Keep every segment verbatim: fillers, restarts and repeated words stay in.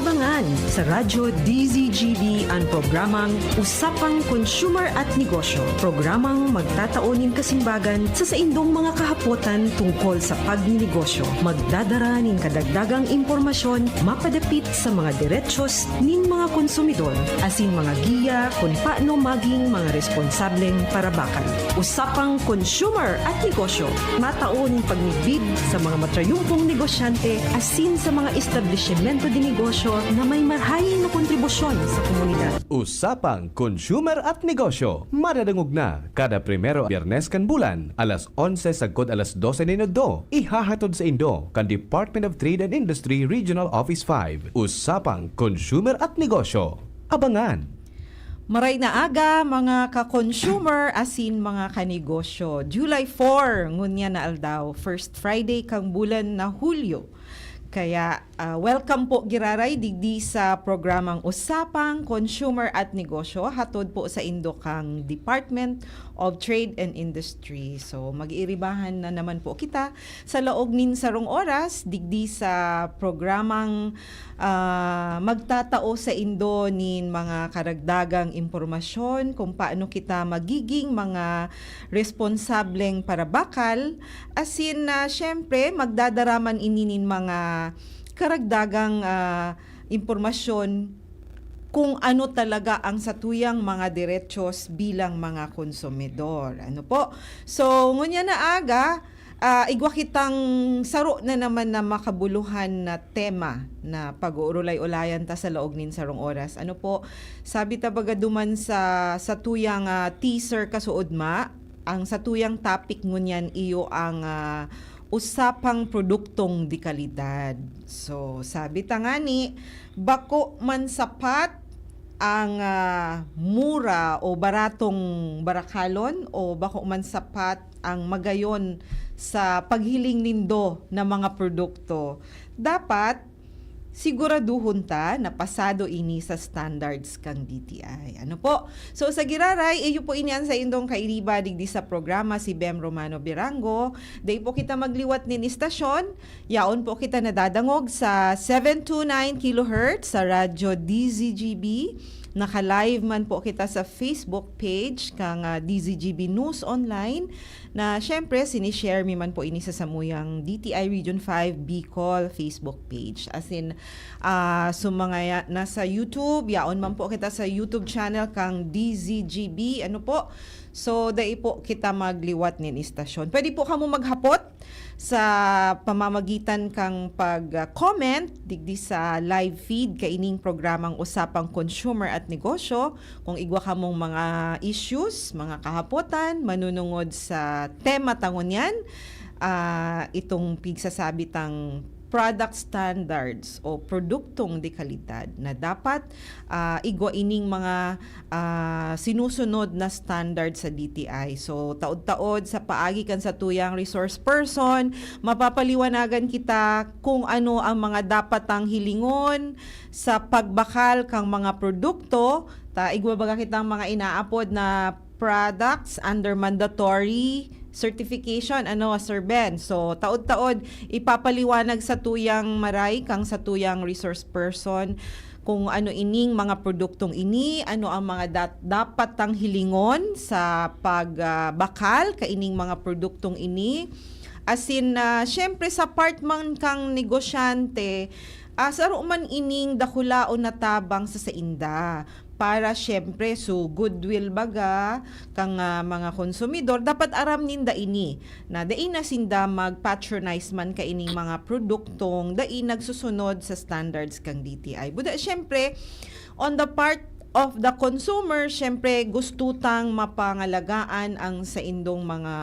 Abangan sa Radyo D Z G B an programang Usapang Consumer at Negosyo, programang magtatao nin kasimbagan sa saindong mga kahapotan tungkol sa pagninegosyo. Magdadara nin kadagdagang impormasyon mapadapit sa mga derechos nin mga konsumidor, asin mga giya kun paano maging mga responsableng parabakal. Usapang Consumer at Negosyo, matao nin pagmidbid sa mga matrayumpong negosyante asin sa mga establisimento de negosyo na may marahay na kontribusyon sa komunidad. Usapang Consumer at Negosyo, madadangog na kada primero Biyernes kan bulan, alas onse sagkod alas dose nin udto. Ihahatod saindo kan Department of Trade and Industry Regional Office five. Usapang Consumer at Negosyo. Abangan! Maray na aga, mga ka-consumer asin mga kanegosyo. July four, ngunyan na aldaw, first Friday kan bulan na Hulyo. Kaya, ah, welcome po giraray digdi sa programang Usapang Consumer at Negosyo, hatod po saindo kan Department of Trade and Industry. So, mag-iiribahan na naman po kita sa laog nin sarong oras digdi sa programang, ah, magtatao saindo nin mga karagdagang impormasyon kung paano kita magiging mga responsableng parabakal, asin, ah, siyempre, magdadara man ini nin mga karagdagang, ah, impormasyon kung ano talaga ang satuyang mga derechos bilang mga konsumidor. Ano po? So, ngunyan na aga, ah, igwa kitang saro na naman na makabuluhan na tema na pag-uurulay-ulayan ta sa laog nin sarong oras. Ano po? Sabi ta baga duman sa, sa tuyang, ah, teaser kasuodma, ang satuyang topic ngunyan iyo ang, ah, usapang produktong de kalidad. So, sabi ta ngani, bako man sapat ang, ah, mura o baratong barakalon o bako man sapat ang magayon sa paghiling nindo na mga produkto. Dapat siguraduhon ta na pasado ini sa standards kan D T I. Ano po? So, sa giraray, iyo po ini an saindong kairiba digdi sa programa, si Bem Romano Birango. Dai po kita magliwat nin istasyon. Yaon po kita nadadangog sa seven two nine kilohertz sa Radyo D Z G B. Naka-live man po kita sa Facebook page kan, ah, D Z G B News Online. Na siyempre, sinishare mi man po ini sa samuyang D T I Region five Bicol Facebook page. Asin, ah, sa mga ya-, nasa YouTube, yaon man po kita sa YouTube channel kan D Z G B. Ano po? So, dai po kita magliwat nin istasyon. Pwede po kamo maghapot sa pamamagitan kan pag, ah, comment digdi sa live feed kaining programang Usapang Consumer at Negosyo. Kung igwa kamong mga issues, mga kahapotan, manunungod sa tema ta ngunyan, ah, itong pigsasabi tang product standards o produktong de kalidad na dapat, ah, igwa ining mga, ah, sinusunod na standard sa D T I. So, taod-taod sa paagi kan satuyang resource person, mapapaliwanagan kita kung ano ang mga dapat tang hilingon sa pagbakal kang mga produkto. Ta, igwa baga kitang mga inaapod na products under mandatory certification, ano, Sir Ben? So, taod-taod, ipapaliwanag sa tuyang maray kang sa tuyang resource person kung ano ining mga produktong ini, ano ang mga dat-, dapat tang hilingon sa pag, ah, bakal kaining mga produktong ini. Asin, ah, siyempre, sa part man kang negosyante, ah, saro man ining dakulaon na tabang sa sainda. Para, siyempre, so goodwill baga kang, ah, mga konsumidor, dapat aram ninda ini, na dai na sinda mag-patronize man kaining mga produktong dai nagsusunod sa standards kang D T I. Buda, siyempre, on the part of the consumer, siyempre, gusto tang mapangalagaan ang saindong mga,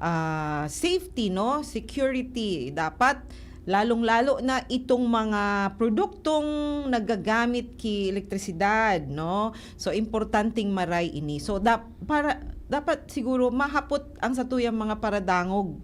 ah, safety, no? Security. Dapat lalong-lalo na itong mga produktong nagagamit ki elektrisidad, no? So, importanteng maray ini. So, dap-, para, dapat siguro mahapot ang satuyang mga paradangog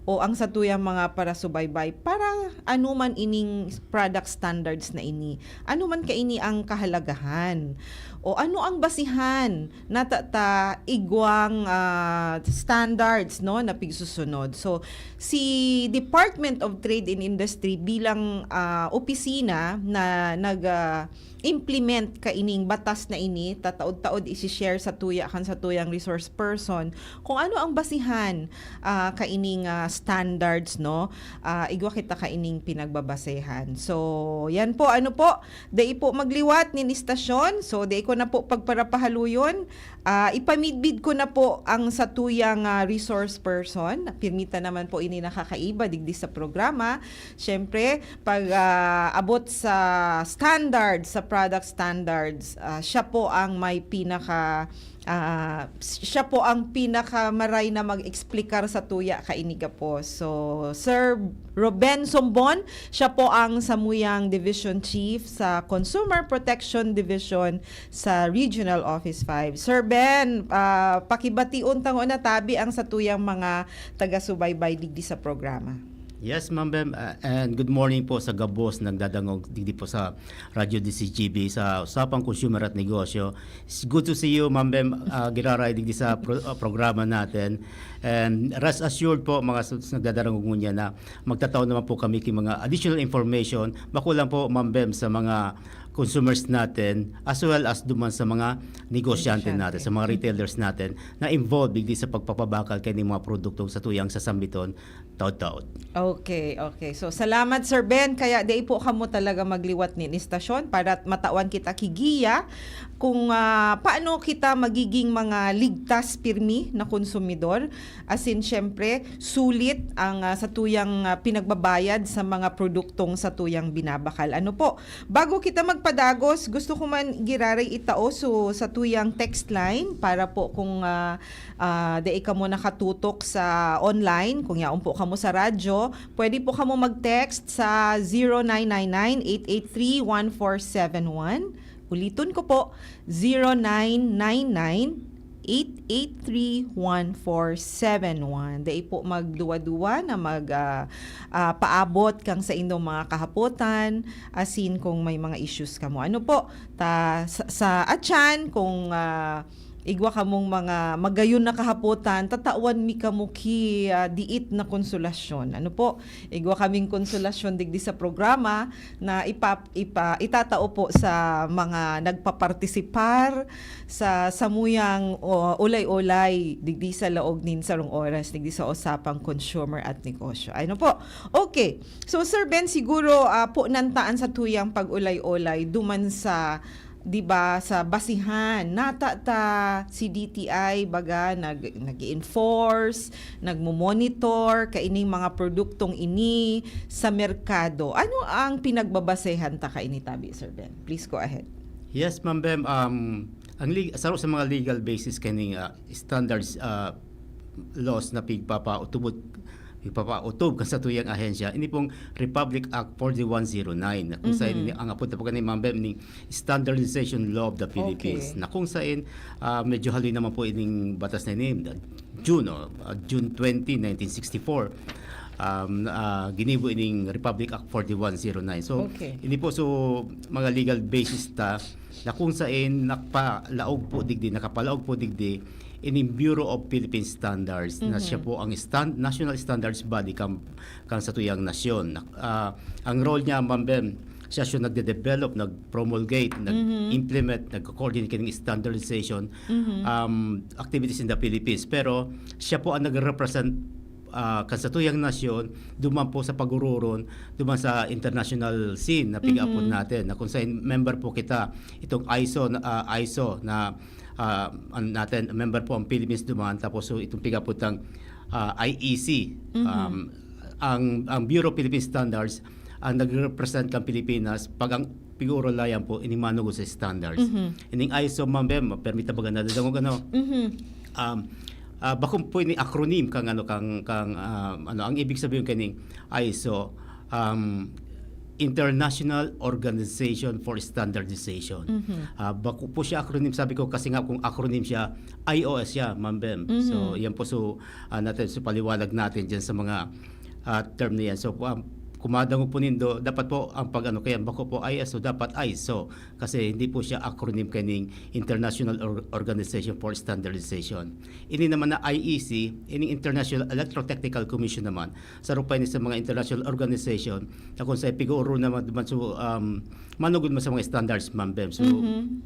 o ang satuyang mga parasubaybay para ano man ining product standards na ini? Ano man kaini ang kahalagahan? O ano ang basihan na ta, ta igwang, ah, standards, no, na pigsusunod? So, si Department of Trade and Industry bilang, ah, opisina na nag, ah, implement kaining batas na ini, tataod-taod isi-share sa tuya kan sa tuyang resource person kung ano ang basihan, ah, kaining, ah, standards, no? Ah, igwa kita kaining pinagbabasehan. So, yan po, ano po, dai po magliwat nin istasyon. So, dai ko na po pagparapahaluyon. Ah, ipamidbid ko na po ang satuyang, ah, resource person. Pirmi ta naman po ini nakakaiba digdi sa programa. Siyempre, pag, ah, abot sa standard, sa product standards, ah, siya po ang may pinaka, ah, siya po ang pinakamaray na mag-explicar sa tuya kaini gapos. So, Sir Ruben Sombon, siya po ang samuyang Division Chief sa Consumer Protection Division sa Regional Office five. Sir Ben, ah, pakibation ta ngona tabi ang satuyang mga taga-subaybay digdi sa programa. Yes, Ma'am Bem, ah, and good morning po sa gabos nagdadangog digdi po sa Radyo D C G B sa Usapang Consumer at Negosyo. It's good to see you, Ma'am Bem, ah, giraray digdi sa pro-, ah, programa natin. And rest assured po, mga sus-, nagdadangog ngunyan, na magtatao naman po kami ki mga additional information, makulang po, Ma'am Bem, sa mga consumers natin, as well as duman sa mga negosyante Negosyante. natin, sa mga retailers natin na involved digdi sa pagpapabakal kaining mga produktong satuyang sasambiton taod-taod. Okay, okay. So, salamat, Sir Ben. Kaya dai po kamo talaga magliwat nin istasyon para matawan kita ki giya kung, ah, paano kita magiging mga ligtas, pirmi na konsumidor. Asin, siyempre, sulit ang, ah, satuyang, ah, pinagbabayad sa mga produktong satuyang binabakal. Ano po? Bago kita magpadagos, gusto ko man giraray itao so satuyang text line para po kung, ah, ah, dai kamo nakatutok sa online, kung yaon po kamo sa radyo, pwede po kamo mag-text sa zero nine nine nine, eight eight three, one four seven one. Uliton ko po, zero nine nine nine, eight eight three, one four seven one. Dai po magduwa-duwa na mag, ah, ah, paabot kan saindong mga kahapotan, asin kung may mga issues kamo. Ano po, ta, sa, sa atyan, kung, ah, igwa kamong mga magayon na kahapotan, tatawan mi kamo ki, ah, diit na konsolasyon. Ano po, igwa kaming konsolasyon digdi sa programa na ipa-, ipa-, itatao po sa mga nagpapartisipar sa samuyang, o, ulay-ulay digdi sa laog nin sarong oras, digdi sa Usapang Consumer at Negosyo. Ano po? Okay. So, Sir Ben, siguro, ah, punan ta an satuyang pag-ulay-ulay duman sa, di ba, sa basihan. Nata ta si D T I, baga, nag-, nag-enforce, nagmo-monitor kaining mga produktong ini sa merkado. Ano ang pinagbabasehan ta kaini tabi, Sir Ben? Please go ahead. Yes, Ma'am Bem. Um, ang leg-, saro sa mga legal basis kaning, ah, standards, ah, laws na pigpapautubod, pigpapautob kan satuyang ahensya, ini pong Republic Act forty-one zero nine, na kung saan Mhm. ini, ang apod na po kaini, Ma'am Bem, ni Standardization Law of the Philippines, Okay. na kung saan, ah, medyo haloy naman po ining batas na ini, June, oh, ah, June twenty, nineteen sixty-four, um, ah, ginibo ining Republic Act forty-one zero nine. So, Okay. ini po, so, mga legal basis ta na kung saan nakapalaog po digdi, nakapalaog po digdi ining Bureau of Philippine Standards na siya Mhm. po ang stand-, national standards body kan, kan satuyang nasyon. Nak-, ah, ang role niya, Ma'am Bem, siya, siya nagde-develop, nag-promulgate, Mhm. nag-implement, nag-coordinate kining standardization, Mhm. um, activities in the Philippines. Pero siya po ang nagre-represent, ah, kan satuyang nasyon, duman po sa pag-ururon, duman sa international scene na pig-aapod Mhm. natin, na kung saan member po kita, itong ISO na, ah, ISO na, ah, an-, natin, member po ang Philippines duman, tapos so itong pig-aapod tang, ah, I E C, Mhm. um, ang, ang Bureau of Philippine Standards ang nagre-represent kan Pilipinas pag ang pig-uurulayan po, ini manugod sa standards. Mhm. Ining ISO, Ma'am Bem, permi ta baga nadadangog, ano? Mhm. Um, ah, bako po ini acronym kang, ano, kang, kang, ah, ano, ang ibig sabihin kaning ISO, um, International Organization for Standardization. Mhm. Ah, bako po siya acronym, sabi ko, kasi nga kung acronym siya, I O S siya, Ma'am Bem. Mhm. So, yan po, so, ah, natin, so, paliwanag natin dyan sa mga, ah, term na yan. So, um, kumadangog po nindo, dapat po ang pag-ano kaya, bako po I S O, dapat I S O. Kasi hindi po siya acronym kaning International Or-, Organization for Standardization. Ini naman na I E C, ining International Electrotechnical Commission naman, sa rupay ni sa mga international organization, na kung sa pig-uuro naman, duman, so, um, manugod man sa mga standards, Ma'am Bem. So, Mhm.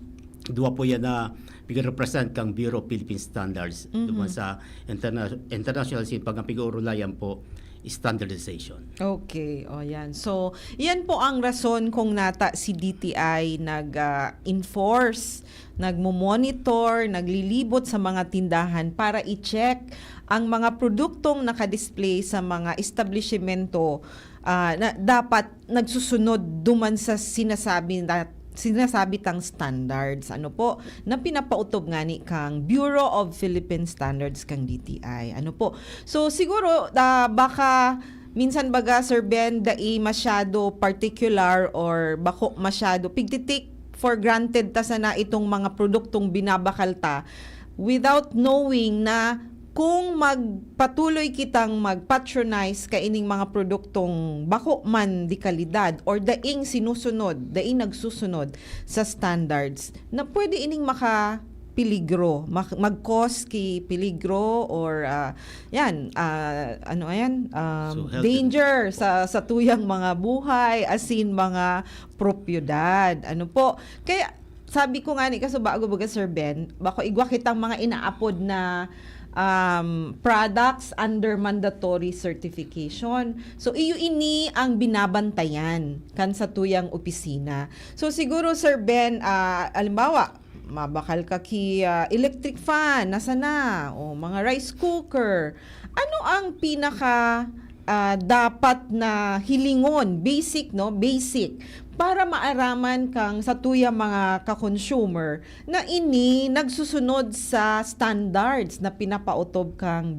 duwa po yan na pig-represent kang Bureau of Philippine Standards, Mhm. duman sa interna-, international scene, pag ang pig-uurulayan po, standardization. Okay, o yan. So, yan po ang rason kung nata si D T I nag, ah, enforce, nagmo-monitor, naglilibot sa mga tindahan para i-check ang mga produktong nakadisplay sa mga establisimento, ah, na dapat nagsusunod duman sa sinasabi na, sinasabi tang standards, ano po, na pinapautob ngani kang Bureau of Philippine Standards kang D T I. Ano po? So, siguro, ah, baka minsan baga, Sir Ben, dai masyado particular or bako masyado, pigti-take for granted ta sana itong mga produktong binabakal ta without knowing na kung magpatuloy kitang mag-patronize kaining mga produktong bako man di kalidad or daing sinusunod, daing nagsusunod sa standards, na pwede ining makapeligro, mak-, mag-cause ki peligro or, ah, yan, ah, ano yan, um, So, health and danger sa, sa tuyang mga buhay, asin mga propiedad. Ano po? Kaya, sabi ko ngani kasubago baga, Sir Ben, bako igwa kitang mga inaapod na, um, products under mandatory certification. So, iyo ini ang binabantayan kan satuyang opisina. So, siguro, Sir Ben, ah, halimbawa, mabakal ka ki, ah, electric fan, nasa na? O, mga rice cooker. Ano ang pinaka, ah, dapat na hilingon, basic, no? Basic, para maaraman kang satuyang mga ka-consumer na ini nagsusunod sa standards na pinapaotob kang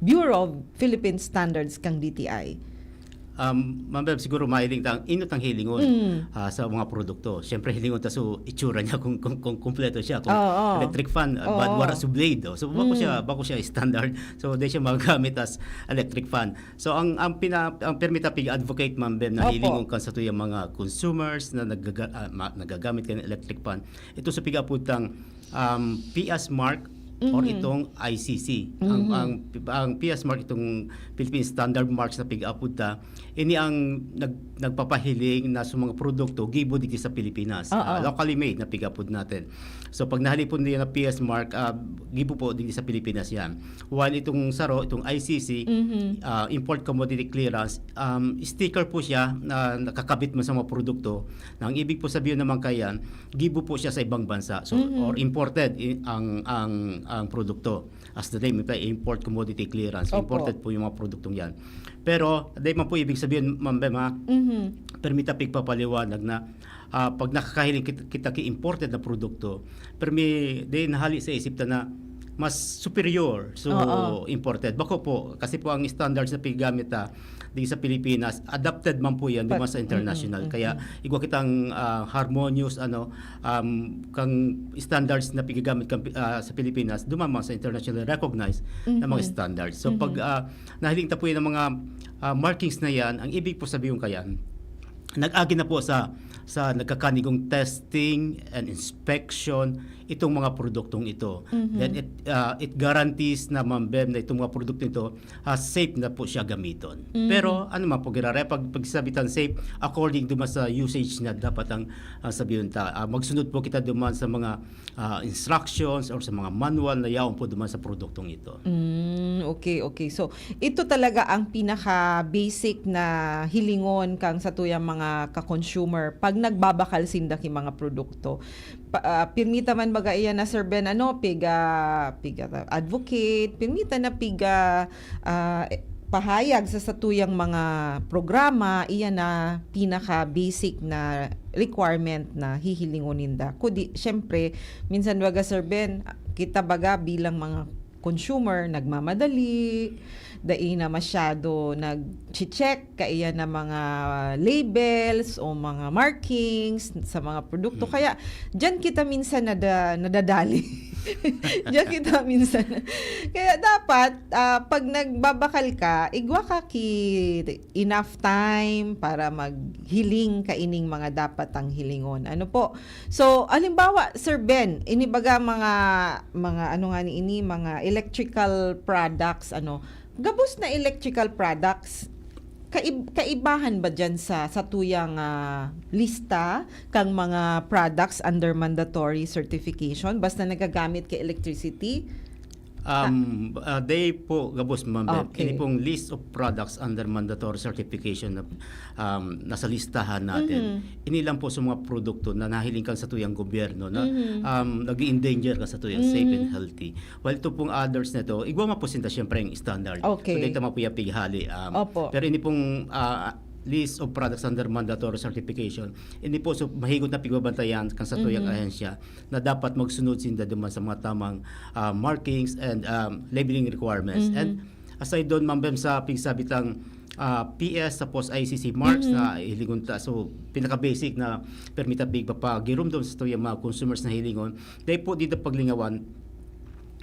Bureau of Philippine Standards kang D T I. Um, Ma'am Beb, siguro mahiling ta, inot ang hilingon, Mm. ah, sa mga produkto. Siyempre, hilingon ta so itsura niya kung, kung, kung kumpleto siya. Kung Oo, oo. electric fan, ah, Oo. bad wara so blade. Oh. So, bako Mm. siya, bako siya standard. So, di siya magamit as electric fan. So, ang, ang pina-, ang permi ta pig-advocate, Ma'am Beb, na Opo. hilingon kan satuyang mga consumers na nagaga-, ah, ma-, nagagamit kan electric fan. Ito sa pig-apod tang, um, P S mark or Mhm. itong I C C. Ang, Mhm. ang, ang P S mark, itong Philippine Standard Marks na pig-apod ta, ini ang nag-, nagpapahiling na sa mga produkto gibo digdi sa Pilipinas. Oo. Ah, locally made na pig-apod natin. So, pag nahalipon niya na P S mark, ah, gibo po digdi sa Pilipinas yan. While itong saro, itong I C C, Mhm. ah, import commodity clearance, um, sticker po siya na nakakabit man sa mga produkto. Na ang ibig po sabihin naman kayan, gibo po siya sa ibang bansa. So, Mhm. or imported i-, ang, ang, ang produkto. As the name imply, import commodity clearance. Opo. Imported po yung mga produktong yan. Pero, di man po ibig sabihin, Ma'am Bem, ha? Mhm. Permi ta pigpapaliwanag na, ah, pag nakakahiling kit-, kita ki imported na produkto, permi, di nahali sa isip ta na mas superior. So, Oo. imported. Bako po, kasi po ang standards na pigamit ta, di sa Pilipinas, adapted man po yan, di But, man sa international. mm, mm, Kaya, mm. igwa kitang, ah, harmonious, ano, um, kang standards na pigagamit kang, ah, sa Pilipinas, duman man sa internationally recognized na mga Mhm. standards. So, pag, Mhm. ah, nahiling ta po yan ng mga, ah, markings na yan, ang ibig po sabihin kayan, nag-agi na po sa, sa nagkakanigong testing and inspection itong mga produktong ito. Mhm. Then it, ah, it guarantees na, Ma'am Bem, na itong mga produktong ito, ah, safe na po siya gamiton. Mhm. Pero ano man po, girare, pag, pagsabitan safe, according duman sa usage na dapat ang, ang sabihin ta. Ah, magsunod po kita duman sa mga, ah, instructions or sa mga manual na yaon po duman sa produktong ito. Mm, okay, okay. So, ito talaga ang pinaka-basic na hilingon kang satuyang mga ka-consumer pag nagbabakal sinda ki mga produkto. Pa-, ah, pirmi ta man baga iyan na, Sir Ben, ano, piga, piga ta-, advocate, pirmi ta na piga, ah, eh, pahayag sa satuyang mga programa, iyan na pinaka-basic na requirement na hihilingon ninda. Kundi, siyempre, minsan baga, Sir Ben, kita baga bilang mga consumer nagmamadali, dai na masyado nag-check kaiyan na mga labels o mga markings sa mga produkto. Mm. Kaya diyan kita minsan nada-, nadadali. Diyan kita minsan. Kaya dapat, ah, pag nagbabakal ka, igwa ka ki enough time para maghiling kaining mga dapat ang hilingon. Ano po? So, halimbawa, Sir Ben, ini baga mga, mga ano nga ni ini, mga electrical products, ano, gabos na electrical products, kaib-, kaibahan ba diyan sa, sa tuyang, ah, lista kang mga products under mandatory certification? Basta nagagamit ka electricity? Um, ah, they po, gabos, Ma'am Beb. Okay. Ini pong list of products under mandatory certification na, um, nasa listahan natin. Mhm. Ini lang po sa mga produkto na nahiling kan sa tuyang gobyerno na, Mhm. um, nag-i-endanger kan sa tuyang safe and Mhm. healthy. While ito pong others na ito, igwa man po sinda siyempre ang standard. Okay. So, dito man po yung pighali. Um, Opo. Pero ini pong, ah, list of products under mandatory certification, ini po, so, mahigot na pigbabantayan kan sa tuyang Mhm. ahensya na dapat magsunod sinda duman sa mga tamang, ah, markings and, um, labeling requirements. Mhm. And aside doon, Ma'am Bem, sa pigsabitang, ah, P S, tapos I C C marks Mhm. na hilingon ta, so, pinaka-basic na permita pigpapagiromdom sa tuyang mga consumers na hilingon, dahil po dito paglingawan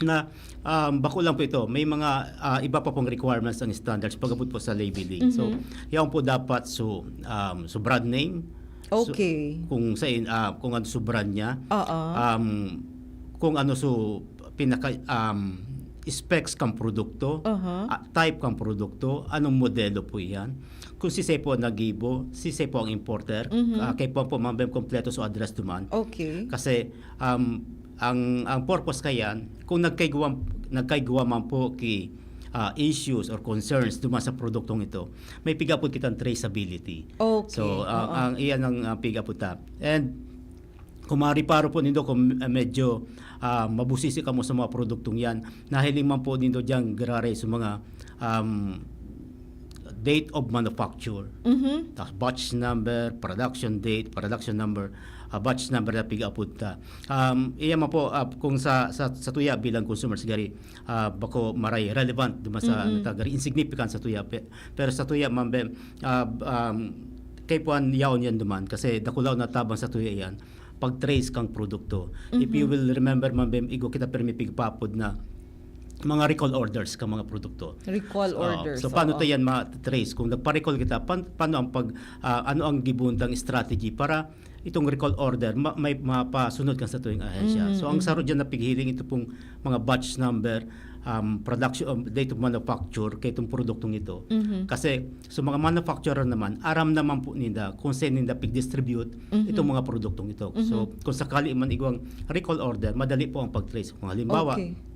na, um, bako lang po ito. May mga, ah, iba pa pong requirements and standards pag-abot po sa labeling. So, Mhm. yaon po dapat, so, um, so brand name. So, Okay. kung sa in-, ah, kung ano so brand niya. Oo. Um, kung ano so pinaka, um, specs kang produkto, Aha. ah, type kang produkto, anong modelo po iyan. Kung sisay po ang naggibo, sisay po ang importer, Mhm. ah, kay po, po, Ma'am Bem, kompleto so address duman. Okay. Kasi, um, ang, ang purpose kayan, kung nagkaigwa, nagkaigwa man po ki, ah, issues or concerns duman sa produktong ito, may pig-apod kitang traceability. Okay, So, ah, oo. ang iyan ang, ah, pig-apod ta. And kung mariparo po nindo kung, ah, medyo, ah, mabusisi kamo sa mga produktong yan, nahiling man po nindo dyan, graray sa mga, um, date of manufacture. Mhm. Tas batch number, production date, production number, ah, batch number na pig-apod ta. Um, iya man po, ah, kung sa, sa, sa tuya bilang consumer sigari, ah, bako maray relevant duman sa Mhm. ano ta, gari insignificant sa tuya. Pe-, pero sa tuya, Ma'am Bem, ah, um, kay puan yaon yan duman kasi dakulaw na tabang sa tuya yan. Pag-trace kang produkto. If you Mhm. will remember, Ma'am Bem, igwa kita permi pigpapod na mga recall orders ka mga produkto. Recall So, orders, so paano oo. ta yan ma-trace? Kung nagpa-recall kita, pan-, paano ang pag, ah, ano ang gibuntang strategy para itong recall order ma-, may mapasunod kan sa tuwing ahensya? Mhm, So, ang mhm. saro dyan na pighiling ito pong mga batch number, um, production, um, date of manufacture kay itong produktong ito. Mhm. Kasi, so mga manufacturer naman, aram naman po ninda kung saan ninda pig-distribute Mhm. itong mga produktong ito. Mhm. So, kung sakali man igwang recall order, madali po ang pag-trace. Kung halimbawa, Okay.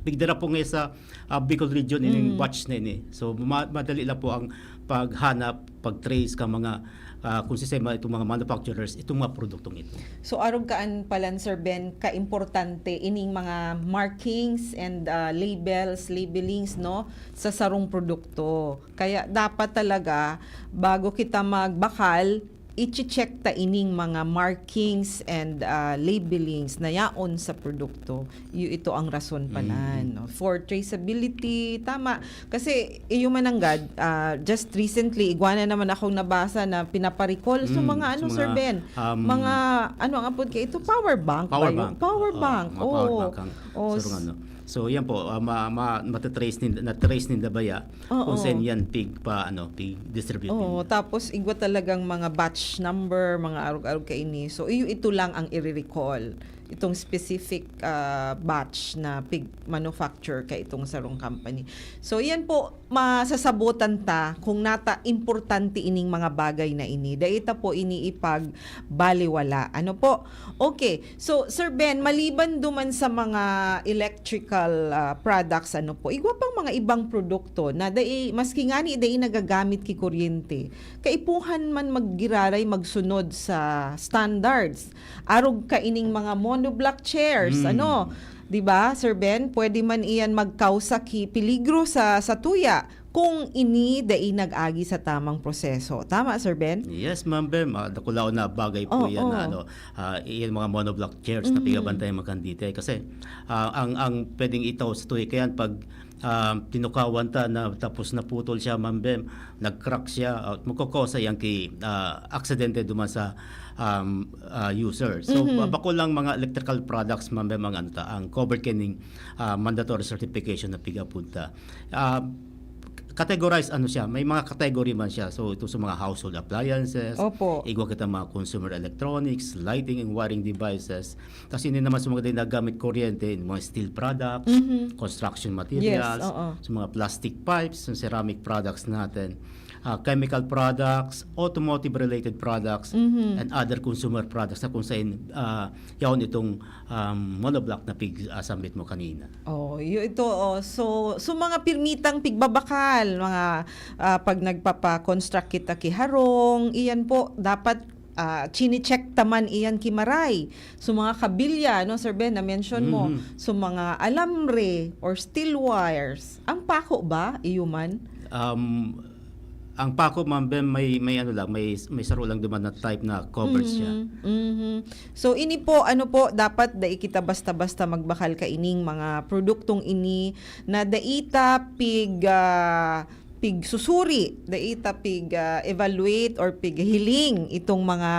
pigdara po ngayon sa, ah, Bicol region ining Mm. batch na ini. So, ma-, madali lang po ang paghanap, pag-trace ka mga, ah, kung sisay ma-, itong mga manufacturers, itong mga produktong ito. So, arog kaan palan, Sir Ben, kaimportante ining mga markings and, ah, labels, labelings, no, sa sarong produkto. Kaya dapat talaga, bago kita magbakal, iche-check ta ining mga markings and, ah, labelings na yaon sa produkto. Iyo ito ang rason palan, Mm. no? For traceability, tama. Kasi iyo mananggad, ah, just recently, igwa na naman akong nabasa na pinaparikol. So, Mm, mga sa ano, Sir mga, Ben? um, Mga, ano ang apod kaito? Power bank ba Power yun? bank. Power Oo, bank. mga power Oo. bank ang Oo, sarong s- ano. So, yan po, ah, ma-, ma-, matatrace ninda, na-trace ninda ba ya? Oo. Kung saan yan pig pa, ano, pig-distribute Oo, ninda. tapos igwa talagang mga batch number, mga arog-arog kaini. So, iyo ito lang ang i-recall. Itong specific, ah, batch na pig-manufacture ka itong sarong company. So, yan po, masasabotan ta kung nata importante ining mga bagay na ini. Dai ta po ini ipagbaliwala. Ano po? Okay. So, Sir Ben, maliban duman sa mga electrical, ah, products, ano po, igwa pang mga ibang produkto na dai, maski ngani dai nagagamit ki kuryente, kaipuhan man maggiraray magsunod sa standards. Arog kaining mga monoblock chairs, Mm. ano, 'di ba, Sir Ben? Pwede man iyan magkausa ki peligro sa, sa tuya. kung ini dai nag-agi sa tamang proseso. Tama, Sir Ben? Yes, Ma'am Bem. Ah, dakulaon na bagay po Oo. yan na ano, ah, yung mga monoblock chairs na Mhm. pigabantay mga kandite. Kasi ah, ang ang pwedeng itaw sa tuya kayan pag ah, tinukawan ta na tapos naputol siya, Ma'am Bem, nag-crack siya, at magkokosa yan ki ah, aksidente duman sa um, ah, user. So Mhm. ba- bako lang mga electrical products, Ma'am Bem, ang ano ta, ang covered kining ah, mandatory certification na pigapunta. Ah, categorize ano siya, may mga category man siya. So ito sa mga household appliances, Opo. igwa kita mga consumer electronics, lighting and wiring devices. Tapos hindi naman sa mga di nagamit kuryente, yung mga steel products, Mhm. construction materials, Yes, oo. sa mga plastic pipes, sa ceramic products natin, ah, chemical products, automotive related products, Mhm. and other consumer products na kung saan ah, yaon itong um, monoblock na pig-asambit mo kanina. Oh, yun ito, oh. So, so mga pirmitang pigbabakal, mga ah, pag nagpapa-construct kita ki harong, iyan po dapat ah, chine-check ta man iyan ki maray. So mga kabilya, no, Sir Ben, na-mention mo, Mhm. so mga alambre or steel wires, ang pako ba, iyo man? Um, ang pako, Ma'am Bem, may may ano lang, may may saro lang duman na type na covers siya. Mhm, mhm. So ini po, ano po, dapat dai kita basta-basta magbakal kaining mga produktong ini na dai ta pig ah, pigsusuri, dai ta pig ah, evaluate or pighiling itong mga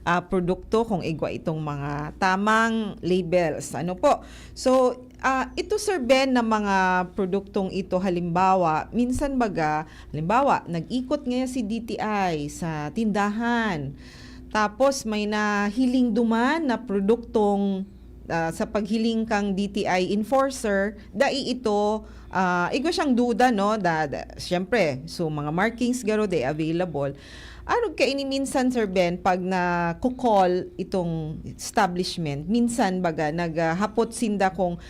ah, produkto kung igwa itong mga tamang labels. Ano po? So ah, ito, Sir Ben, na mga produktong ito, halimbawa, minsan baga, halimbawa, nag-ikot ngayon si D T I sa tindahan. Tapos may nahiling duman na produktong ah, sa paghiling kang D T I enforcer, dai ito ah, igwa siyang duda, no? Da, da, siyempre, so mga markings garo, they available. Arog kaini minsan, Sir Ben, pag na-call itong establishment, minsan baga naghahapot sinda kung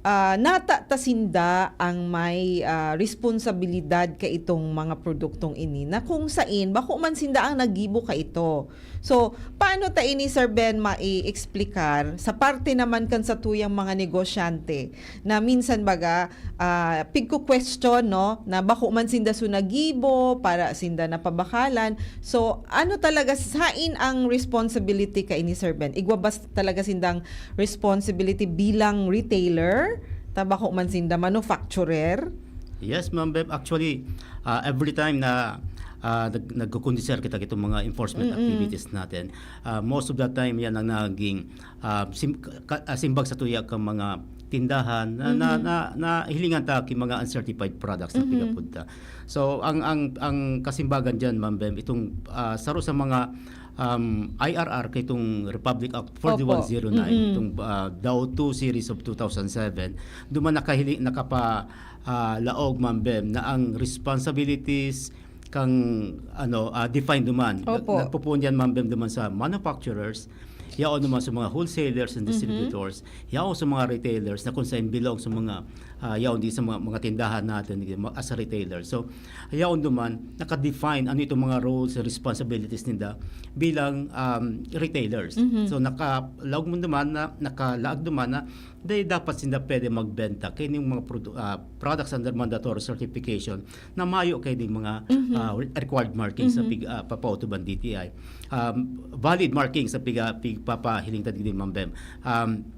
ah, nata ta sinda ang may ah, responsabilidad kaitong mga produktong ini, na kung sain bako man sinda ang naggibo kaito. So, paano ta ini, Sir Ben, mai-explicar sa parte naman kan satuyang mga negosyante na minsan baga ah, pigko-question, no, na bako man sinda so naggibo, para sinda napabakalan. So, ano talaga, sain ang responsibility kaini, Sir Ben? Igwa ba s- talaga sindang responsibility bilang retailer? Ta bako man sinda manufacturer? Yes, Ma'am Beb. Actually, ah, every time na ah, nag nagkukondisir kita kitong mga enforcement Mm-mm. activities natin, ah, most of the time yan ang naging ah, sim ka ah, simbag sa tuya kang mga tindahan na na Mhm. na nahilingan ta ki mga uncertified products na Mhm. pigapod ta. So ang ang ang kasimbagan diyan, Ma'am Beb, itong ah, saro sa mga um, I R R kay itong Republic Act forty-one zero nine, Mm-mm. itong ah, DAO two series of two thousand seven, duman nakahili nakapa ah, laog, Ma'am Beb, na ang responsibilities kang ano ah, defined duman. Nag- Opo. Nagpupuon yan, Ma'am Beb, duman sa manufacturers, yaon naman sa mga wholesalers and Mhm. distributors, yaon sa mga retailers na kung saan belong sa mga ah, yaon di sa mga, mga tindahan natin di- as a retailer. So, yaon duman, naka-define ano itong mga roles and responsibilities ninda bilang um, retailers. Mhm. So, nakalaog mo duman na, nakalaag duman na di dapat sinda pwede magbenta kay yung mga produ- ah, products under mandatory certification na mayo kay ding mga Mhm. ah, re- required markings sa Mhm. pig, ah, papautuban D T I. Um, valid markings sa piga pigpapahiling ta digdi, Ma'am Beb. Um,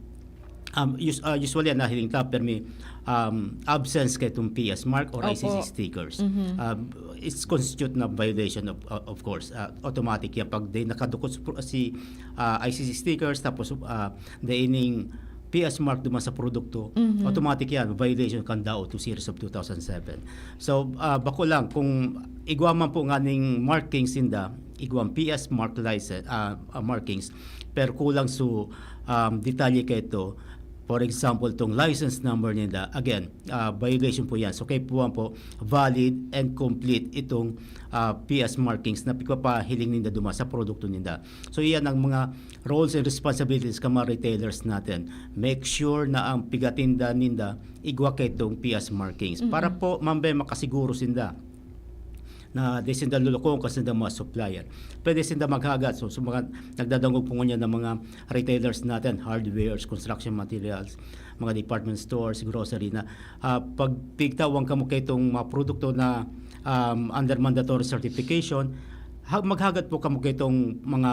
um, us- ah, usually ang nahiling ta permi um, absence kay itong P S mark or Opo. I C C stickers. Mhm. Um, it's constitute na violation of of course. Ah, automatic yan pag di nakadukot si pro- si ah, I C C stickers tapos ah, di ining P S mark duman sa produkto, Mhm. automatic yan, violation kan DAO two series of two thousand seven. So, ah, bako lang, kung igwa man po nga ning markings sinda, igwang P S mark license, ah, ah, markings, pero kulang so um, detalye kay ito. For example, itong license number ninda, again, ah, violation po yan. So, kay puwan po, valid and complete itong ah, P S markings na pigpapahiling ninda duman sa produkto ninda. So, iyan ang mga roles and responsibilities ka mga retailers natin. Make sure na ang pigatinda ninda igwa kay itong P S markings. Mhm. Para po, Ma'am Beb, makasiguro sinda na di sinda lulukong kasi sinda mga supplier. Pwede sinda maghagad. So, sa mga nagdadangog po ngunyan ng mga retailers natin, hardwares, construction materials, mga department stores, grocery na, ah, pag pigtawan kamo kaitong mga produkto na, um, under mandatory certification, ha-, maghagad po kamo kaitong mga,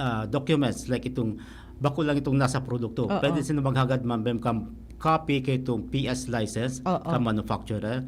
ah, documents like itong bako lang itong nasa produkto. Oo. Pwede sila maghagad, ma'am, Bem, kam copy kaitong P S license Oo. Ka manufacturer.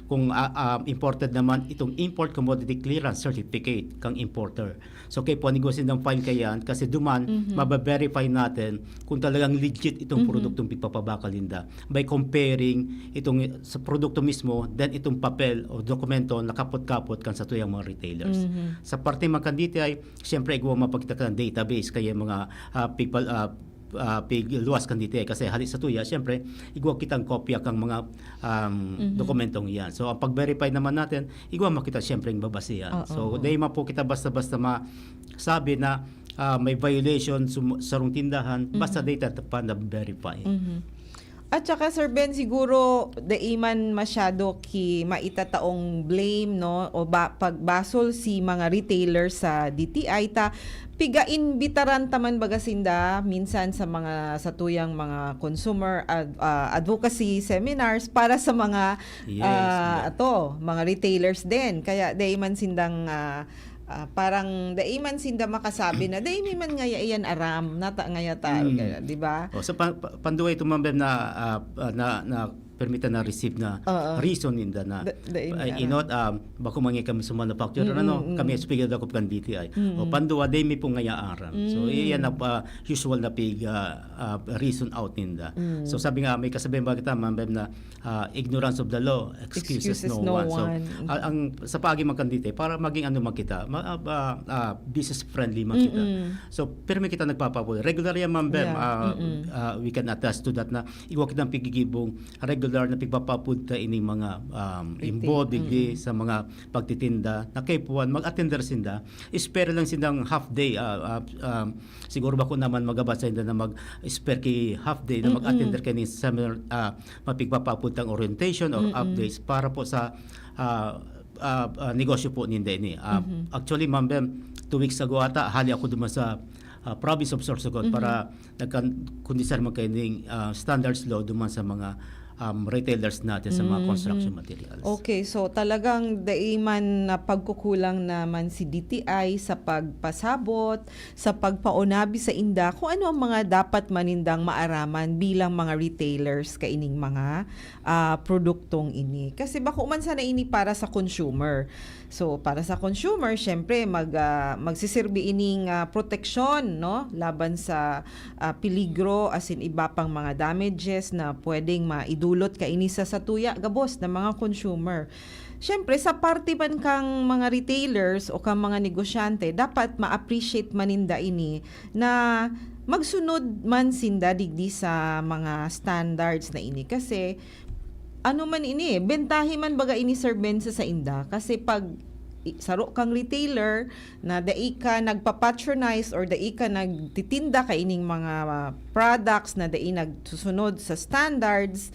Kung, ah, ah, imported naman, itong import commodity clearance certificate kang importer. So, kay po, negosyo ng file kayan, kasi duman, Mhm. Mabe-verify natin kung talagang legit itong Mhm. Produktong pigpapabakal ninda by comparing itong sa produkto mismo, then itong papel o dokumento na kapot-kapot kan sa tuyang mga retailers. Mhm. Sa parte man kan D T I, siyempre, igwa mapakita ka ng database, kaya mga, ah, pigpal-, ah, ah, pigluwas kan D T I. Kasi hali sa tuya, siyempre, igwa kitang kopya kang mga, um, Mhm. Dokumentong iyan. So, ang pag-verify naman natin, igwa makita, siyempre, ang babasihan. Oo, So, oo. Dai man po kita basta-basta masabi na, ah, may violation sum-, sarong tindahan, basta Mhm. Dai ta pa na-verify. Mhm. At saka, Sir Ben, siguro dai man masyado ki maitataong blame, no? O ba, pagbasol si mga retailer sa D T I ta, piga-imbitaran ta man baga sinda minsan sa mga satuyang mga consumer ad-, ah, advocacy seminars para sa mga, Yes, ah, ma'am. Ato, mga retailers din. Kaya dai man sindang, ah, ah, parang dai man sinda makasabi na, "Dai mi man ngaya iyan aram, nata ngaya ta," Mm. kaya, di ba? O, sa pa-, pa-, panduwa ito, ma'am Bem, na, ah, ah, na, na permita na receive na Oo. Reason ninda na, Da-, dai mi ay, aram. Inot, um, bako man ngaya kami sa manufacturer, Mm, ano, mm, kami mm. Speaker dakop kan D T I. Mm. O, panduwa, dai mi po ngaya aram. So, Mm. iyan na, ah, usual na pig, ah, ah, reason out ninda. Mm. So, sabi nga, may kasabihan ba kita, ma'am Bem, na, ah, "Ignorance of the law, excuses Excuses no no one." So, one. Ah, ang, sa paagi man kan D T I, para maging ano man kita, ma-, ah, ah, ah, business friendly man kita. Mm-mm. So, pero may kita nagpapabol. Regular yan, ma'am Bem. Yeah. Ah, Mm-mm. Ah, we can attest to that na igwa kitang pigigibong regular na pigpapapunta ining mga, um, Retail. Involved digdi Mm. Sa mga pagtitinda na kay puwan, mag-attender sinda. Espera lang sindang half day, ah, ah, um, siguro bako naman magabat sa inda na mag-spare ki half day na Mm-mm. Mag-attender kani seminar, ah, mapigpapapuntang orientation or Mm-mm. Updates para po sa, ah, ah, ah, negosyo po ninda ini. Ah, Mm-hmm. Actually, ma'am Bem, two weeks ago ata, hali ako duman sa, ah, province of Sorsogon Mm-hmm. Para nagkan-, kondisar man kaining, ah, standards law duman sa mga, um, retailers natin sa mga Mm-hmm. Construction materials. Okay, so talagang dai man na pagkukulang naman si D T I sa pagpasabot, sa pagpaonabi sa inda kung ano ang mga dapat man nindang maaraman bilang mga retailers kaining mga, ah, produktong ini. Kasi bako man sana ini para sa consumer. So, para sa consumer, syempre, mag, ah, magsisirbi ining, ah, proteksyon, no? Laban sa, ah, peligro, asin iba pang mga damages na pwedeng maidulot kaini sa satuya, gabos na mga consumer. Syempre, sa parte man kang mga retailers o kang mga negosyante, dapat ma-appreciate man ninda ini na magsunod man sinda digdi sa mga standards na ini. Kasi, ano man ini, bentahe man baga ini, Sir Ben, sa sainda. Kasi pag i-, saro kang retailer na dai ka nagpa-patronize or dai ka nagtitinda kaining mga products na dai nagsusunod sa standards,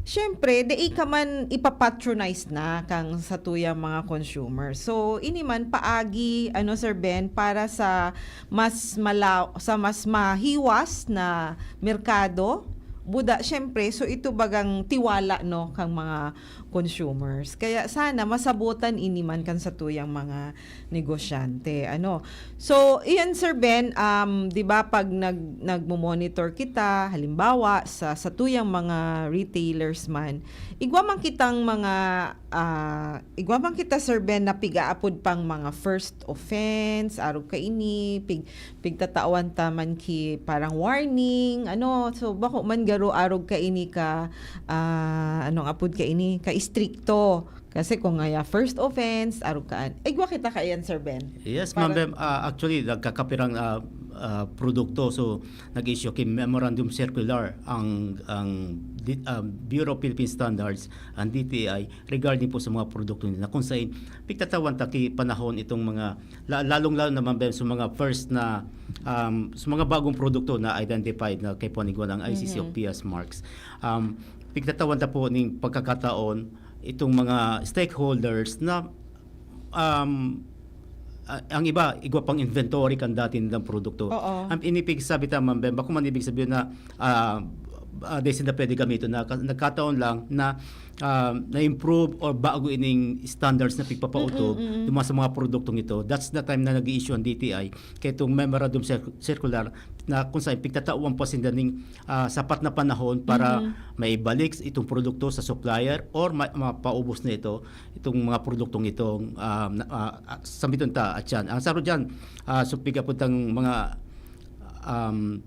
syempre, dai ka man ipa-patronize na kang satuyang mga consumer. So, ini man paagi, ano, Sir Ben, para sa mas malaw-, sa mas mahiwas na merkado, buda, syempre, so ito bagang tiwala, no, kang mga consumers. Kaya sana masabotan ini man kan satuyang mga negosyante, ano. So, iyan, Sir Ben, um, di ba, pag nag-, nagmo-monitor kita, halimbawa, sa satuyang mga retailers man, igwa man kitang mga, ah, igwa man kita, Sir Ben, na pigaapod pang mga first offense, arog kaini, pig-, pigtatawan ta man ki parang warning, ano. So, bako man garo arog kaini ka, ah, anong apod kaini, ka-istrikto. Kasi kung ngaya first offense, arog kaan. Igwa kita kaiyan, Sir Ben. Yes, Ma'am Para Bem. Ah, actually, nagkakapirang, ah, ah, produkto. So, nag-issue ki memorandum circular ang, ang di-, ah, Bureau of Philippine Standards, ang D T I, regarding po sa mga produkto nila. Kung sa pigtatawan ta ki panahon itong mga, la-, lalong-lalo naman, Bem, sa mga first na, um, sa mga bagong produkto na identified na kay panigwa ng I C C o Mhm. P S marks. Um, pigtatawan ta po ning pagkakataon itong mga stakeholders na um, ah, ang iba, igwa pang inventory kan dati nilang produkto. Oo. Ang inipig sabi ta, Ma'am Bem, bako man ibig sabihin na, ah, ah, di sila pwede gamiton na ka-, nagkataon lang na, ah, na-improve or bago ining standards na pigpapautob Mm, mm, mm. yung mga sa mga produktong ito. That's the time na nag-i-issue ang D T I kay itong memorandum cir-, circular na kung saan pigtatawan pa sinda ning, ah, sapat na panahon para Mhm. maibalik itong produkto sa supplier or ma-, mapaubos na ito, itong mga produktong itong, ah, na, ah, ah, sa miton ta at yan. Ang saro dyan, ah, so piga po tang mga, um,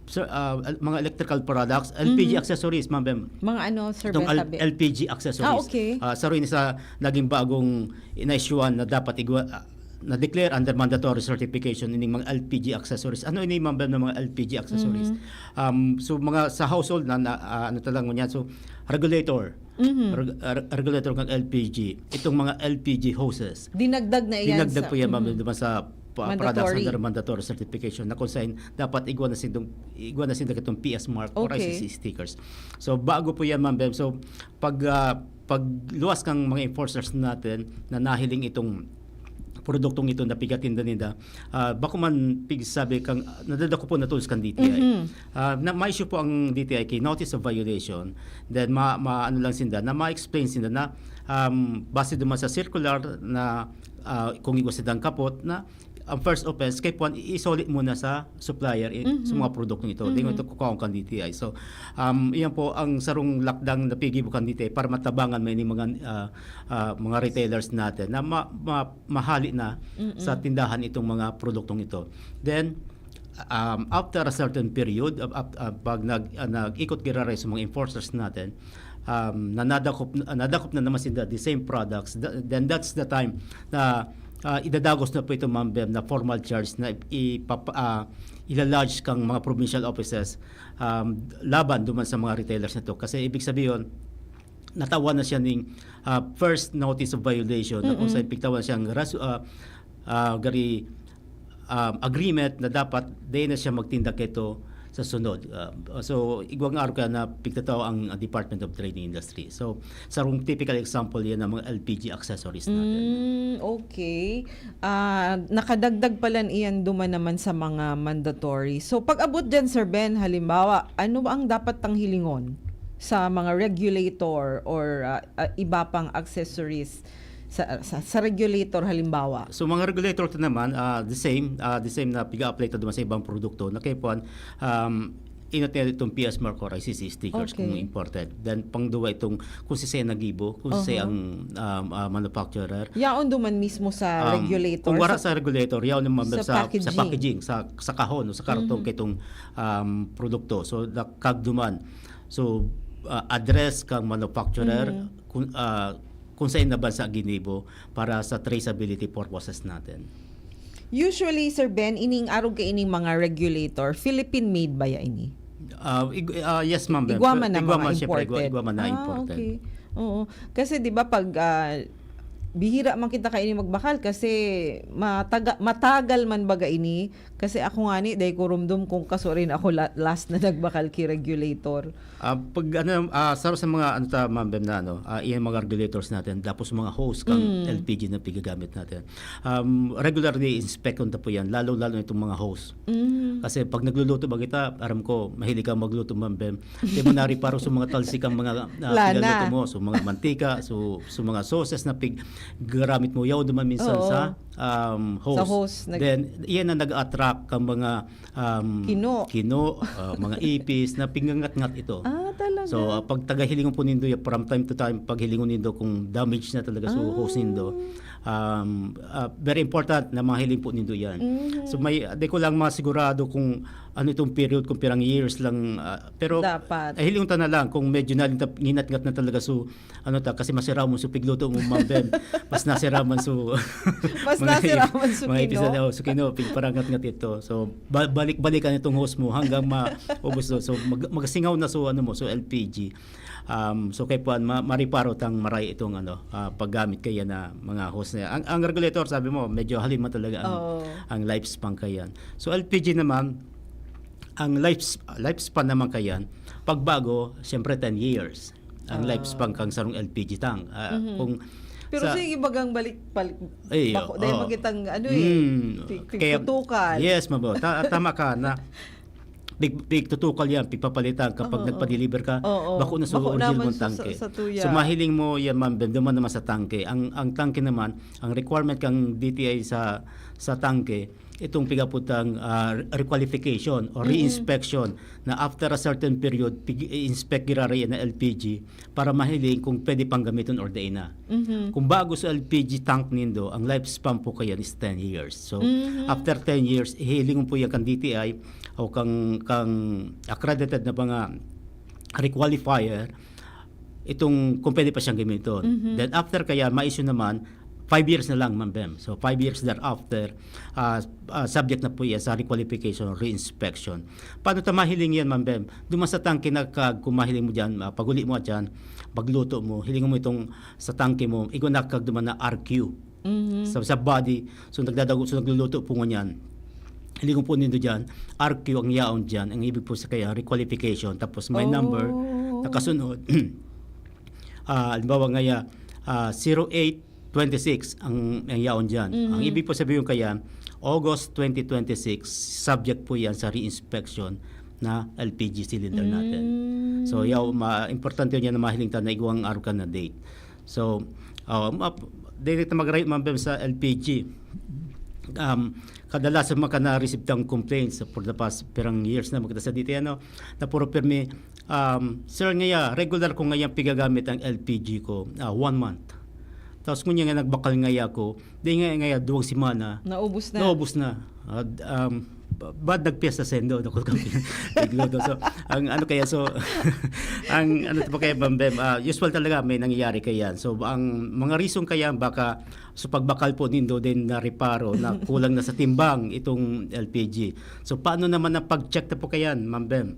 sir, ah, el-, mga electrical products, L P G Mhm. accessories, Ma'am Bem. Mga ano, Sir Itong Ben, L-, tabi? L P G accessories. Ah, okay. Ah, saro ini sa naging bagong in-issue-an na dapat igwa-, ah, na-declare under mandatory certification ining mga L P G accessories. Ano ini, Ma'am Bem, ng mga L P G accessories? Mhm. Um, so, mga sa household na, na, ah, ano talaga ngunyan? So, regulator. Mhm. Reg-, ah, re-, regulator ng L P G. Itong mga L P G hoses. Dinagdag na iyan Dinagdag sa, po yan, Ma'am, mhm. Bem, naman sa pa-, Mandatory. products under mandatory certification na kung saan dapat igwa na sindong, igwa na sinda itong P S mark or Okay. I C C stickers. So, bago po yan, Ma'am Bem. So, pag, ah, pagluwas kang mga enforcers natin na nahiling itong produktong ito na pigatinda ninda, ah, bako man pigsabi kang nadadako po na tools kan D T I. Mhm. Ah, na ma-issue po ang D T I kay notice of violation, then ma, ma ano lang sinda, na ma-explain sinda na, um, base duman sa circular na, ah, kung igwa sindang kapot na ang first offense kay puan, i-isoli muna sa supplier i-, sa Mhm. mga produktong ito. Di Mhm. ito kukuha kan D T I. So, um, iyan po ang sarong lakdang na pigibo kan D T I para matabangan man ining mga, ah, ah, mga retailers natin na ma, ma, mahali na Mm-mm. sa tindahan itong mga produktong ito. Then, um, after a certain period, ap-, ap-, ah, pag nag, ah, nag-ikot giraray sa mga enforcers natin, um, na nadakop, ah, nadakop na naman sinda the same products, th-, then that's the time na, ah, idadagos na po ito, Ma'am Bem, na formal charge na ipapa-, ah, ila-lodge kang mga provincial offices, um, laban duman sa mga retailers na to. Kasi ibig sabihin, natawan na siya ning, ah, first notice of violation na kung Mm-mm. saan pigtawan siyang rasu-, ah, ah, gari, um, agreement na dapat di na siya magtinda keto sa sunod. Ah, so, igwang araw ka na pigtataw ang, ah, Department of Trade and Industry. So, sarong typical example yan ng mga L P G accessories natin. Mm, okay. Ah, nakadagdag pala iyan duman naman sa mga mandatory. So, pag-abot dyan, Sir Ben, halimbawa, ano ba ang dapat tang hilingon sa mga regulator or, ah, ah, iba pang accessories sa, sa, sa regulator, halimbawa? So, mga regulator to naman, ah, the same, ah, the same na piga-apply to duman sa ibang produkto na kaya puan, um, inot niya itong P S mark or I C C stickers kung Okay. imported. Then, pangduwa itong kung sisay ang nagibo, kung sisay Aha. ang, um, ah, manufacturer. Yaon duman mismo sa Um, regulator. Kung wara Sa sa regulator, yaon naman sa sa, sa packaging. Packaging, sa, sa kahon o sa karton Mhm. kitong, um, produkto. So, da-, kag duman. So, ah, address kang manufacturer, Mhm. kung, ah, kung saan na bansa ginibo para sa traceability purposes natin. Usually, Sir Ben, ining arog ka ining mga regulator, Philippine-made ba ya ini? Ah, ig-, ah, yes, ma'am. Igwa man na Igwa mga man, syempre, igwa, imported. igwa man na Ah, imported. Okay. Oo. Kasi 'di ba pag, ah, bihira man kita kaini magbakal kasi mataga-, matagal man baga ini. Kasi ako ngani, dai ko rumdom kung kasuarin ako la-, last na nagbakal ki regulator. Ah, pag ano, ah, saro sa mga ano ta, ma'am, Bem, na ano, ah, iyan mga regulators natin, tapos mga hose kang Mm. L P G na pigagamit natin. Um, regularly inspect ta po yan, lalo-lalo itong mga hose. Mm. Kasi pag nagluluto ba kita, aram ko, mahilig kang magluto, ma'am, Bem. Di mo nariparo sa mga talsik ang mga, ah, Lana. pinagluto mo. So, mga mantika, so, so mga sauces na pig-, garamit mo, yaw duman minsan Oo. sa, um, hose. Sa hose, nag- Then, iyan na nag-attract kang mga, um, Kino. kino, ah, mga ipis na pingangat-ngat ito. Ah, talaga? So, ah, pag tagahilingon po nindo yan, from time to time, paghilingon nindo kung damage na talaga sa Ah. hose nindo, um, ah, very important na mahiling po nindo yan. Mhm. So, may, di ko lang masigurado kung ano itong period, kung pirang years lang, ah, pero Dapat. Ay, hilingon ta na lang kung medyo nalintap, nginatngat na talaga, so, ano ta, kasi masiraw man, so, pigluto mo, ma'am, Bem. Mas nasiraw man, so, Mas mga nasiraw ip-, man, so, mga ipis kino. na, oh, so, kino, pigparangat-ngat ito. So, ba-, balik-balikan itong hose mo hanggang maubos to. So, mag-, magasingaw na, so, ano mo, so, L P G. Um, so, kay puan, ma-, mariparo tang maray itong, ano, ah, paggamit kaya na mga hose na yan. Ang, ang regulator, sabi mo, medyo halima talaga ang, Oo. ang lifespan kaya. So, L P G naman, ang life, lifespan naman kayan, pagbago, siyempre ten years ang Ah. lifespan kang sarong L P G tank. Ah, Mhm. kung Pero Sa- sa ibagang balik, balik, Ay, bako, dahil oo. magitang ano eh, Mm, pig- kaya- pigtutukan. Yes, mabo. Ta- tama ka na pig- pigtutukan yan, pigpapalitan kapag Oo. nagpa-deliver ka, Oo. bako na sa Bako original naman mong sa- tangke. sa- sa tuya. So, mahiling mo yan, ma'am, Bem, duman naman sa tangke. Ang, ang tangke naman, ang requirement kang D T I sa, sa tangke, itong pigaputang ah, requalification o Mm. re-inspection na after a certain period, pig- i-inspect giraray na L P G para mahiling kung pwede pang gamiton or dai na. Mhm. Kung bago sa L P G tank nindo, ang lifespan po kayan is ten years. So, Mhm. after ten years, ihiling po yan kang D T I o kang, kang accredited na mga requalifier, itong kung pwede pa siyang gamiton. Mhm. Then after kaya, ma-issue naman, five years na lang, Ma'am Bem. So, five years thereafter, ah, ah, subject na po yan sa requalification or re-inspection. Paano ta mahiling yan, Ma'am Bem? Duman sa tangke na kag, kung mahiling mo dyan, ah, paguli mo dyan, pagluto mo, hiling mo itong sa tangke mo, igwa na kag duman na R Q. Mhm. Sa, sa body, so nagdadago, so nagluluto po ngunyan. Hiling po nindo dyan, R Q ang yaon dyan. Ang ibig po sa kaya, requalification. Tapos may Oh. number, nakasunod. Ah, halimbawa ngaya, ah, zero eight twenty-six ang, ang yaon dyan. Mhm. Ang ibig po sabihin kaya, August twenty twenty-six, subject po yan sa re-inspection na L P G cylinder natin. Mm. So, yaw, ma importante yun yan na mahiling ta na igwang araw ka na date. So, uh, ma- dili ta mag-right, Ma'am Bem, sa L P G. Um, kadalasan maka na-receive tang complaints for the past pirang years na magkita sa D T I, ano, na puro pirmi, um, "Sir, ngaya, regular ko ngayang pigagamit ang L P G ko, ah, one month. Tapos ngunyan nga nagbakal ngaya ako, di nga ngaya duwang semana, Naubos na. naubos na." Ah, d- um, ba- bad nagpiyesta sendo, dakul kami nagluto. So, ang ano kaya, so, ang ano to pa kaya, Ma'am Bem, ah, usual talaga may nangyayari kaya. So, ang mga reason kaya, baka sa pagbakal po nindo din na reparo na kulang na sa timbang itong L P G. So, paano naman ang pag-check na po kaya, Ma'am Bem?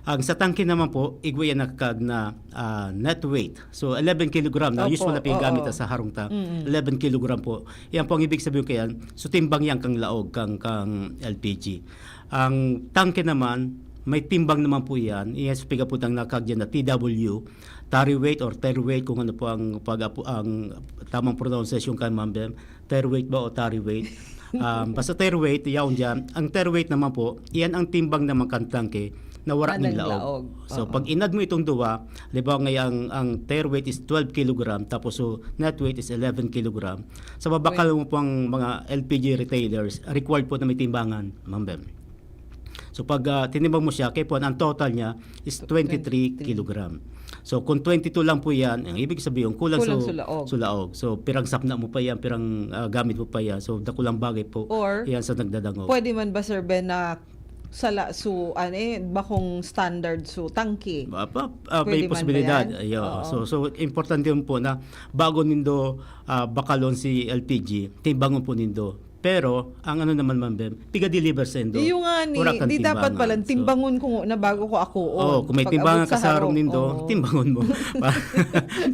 Ang sa tangke naman po, igwa yan nakag na ah, net weight. So, eleven kilogram na Opo, usual na pinagamit oo. sa harong ta. Mm. Eleven kilogram po. Yan po ang ibig sabihin kaya, so timbang yan kang laog, kang, kang L P G. Ang tangke naman, may timbang naman po yan. Yes, piga po tang nakag dyan na T W, tare weight or tare weight, kung ano po ang, pag, ang tamang pronunciation kay Ma'am Bem. Tare weight ba o tare weight? Um, basta tare weight, yaon dyan. Ang tare weight naman po, yan ang timbang naman kang tangke na wala Ah, ning naglaog. laog. So, Oo. pag inad mo itong duwa, halimbawa ngayon ang, ang tare weight is twelve kilogram, tapos so net weight is eleven kilogram. Sa babakal mo pang mga L P G retailers, required po na may timbangan, Ma'am Bem. So, pag ah, tinimbang mo siya, kaya po, ang total niya is twenty-three kilogram. So, kung twenty-two lang po yan, ang ibig sabihin, kulang, Kulang so, sa laog. so laog. So, pirang sapna mo pa yan, pirang ah, gamit mo pa yan. So, dakulang bagay po Or, yan sa nagdadangog. Pwede man ba, Sir Ben, na sala, so, ano eh, bakong standard, so, tangke? Ah, pa- ah, Pwede may man posibilidad. ba yan? Ayo. Oo. So, so, importante yun po na bago nindo ah, bakalon si L P G, timbangon po nindo. Pero, ang ano naman, Ma'am Bem, piga-deliver sa indo. Yung nga ni, Wala kang di dapat timbangan. pala, So, timbangon ko na bago ko ako. Oh, kung may timbangan ka sa harong nindo, timbangon mo. Pa-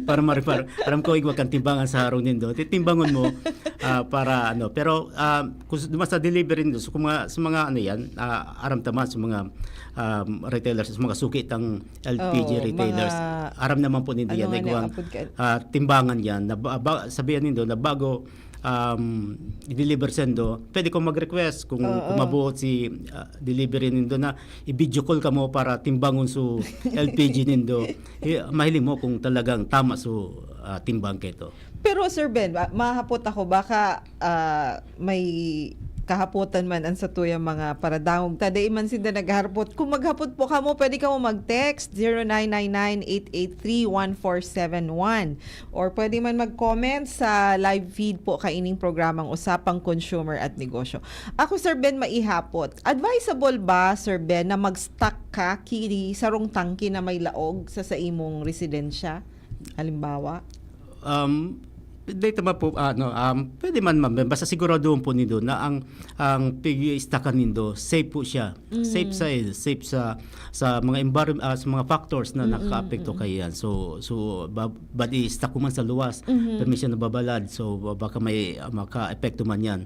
para ma-refer. Alam ko, igwa kang timbangan sa harong nindo. Ti- Timbangon mo ah, para ano. Pero ah, kung sa, sa delivery nindo, so, kung mga, sa mga ano yan, ah, aram ta man, sa mga um, retailers, sa mga suki tang L P G Oo, retailers, mga aram naman po nindo ano yan. nga Igwang na, apod ka- ah, timbangan yan. Na, ba, ba- sabihan nindo na bago um, i-deliver sendo, pwede kong mag-request kung, Oo. kung mabuot si ah, delivery nindo na i-video call kamo para timbangon su L P G nindo. Eh, mahiling mo kung talagang tama su ah, timbang keto. Pero Sir Ben, ba- mahapot ako, baka ah, may kahapotan man ang satuyang mga paradangog. Ta, dai man sinda nagharpot. Kung maghapot po kamo, pwede kamo mag-text zero nine nine nine eight eight three one four seven one. Or pwede man mag-comment sa live feed po kaining programang Usapang Consumer at Negosyo. Ako, Sir Ben, maihapot. Advisable ba, Sir Ben, na mag-stock ka ki sarong tangke na may laog sa, sa imong residensya? Halimbawa? Um, Dito man po, ano, um, pwede man, ma'am, basta siguraduhon po nindo na ang, ang pig-i-stockan nindo, safe po siya. Safe sa, safe sa, sa mga environment, ah, sa mga factors na nakakaapekto kaiyan. So, so, ba-, bad i-stock ko man sa luwas, permi siya nababalad. So, ba-, baka may, ah, makaepekto man yan.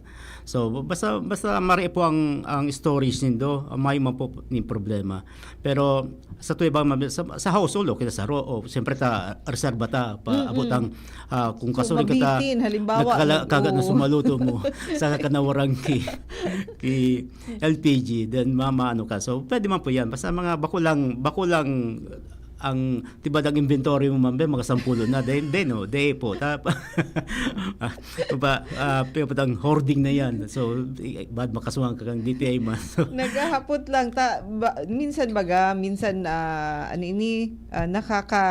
So, basta, basta mari po ang, ang storage nindo, ah, may man po ning problema. Pero, sa tuya ba, ma'am, sa, sa household, okay na saro. O, siyempre, ta, reserba ta, pa, abot ang, ah, kung So, kasuring ka ta, mabitin, halimbawa, nagkala-, mag-, kagat na oo. sumaluto mo, saka ka nawarang ki, ki L P G, then mama, ano ka. So, pwede man po yan. Basta mga bako lang, bako lang ang tibad ang inventory mo, ma'am, be, mga sampulo na. Then, then, no, day po. Tap-, ah, ba, ah, pi-, patang hoarding na yan. So, i-, bad makasuhan ka kang D T I man. So, Naghahapot lang. Ta, ba, minsan baga, minsan, ah, ano ini, ah, nakaka,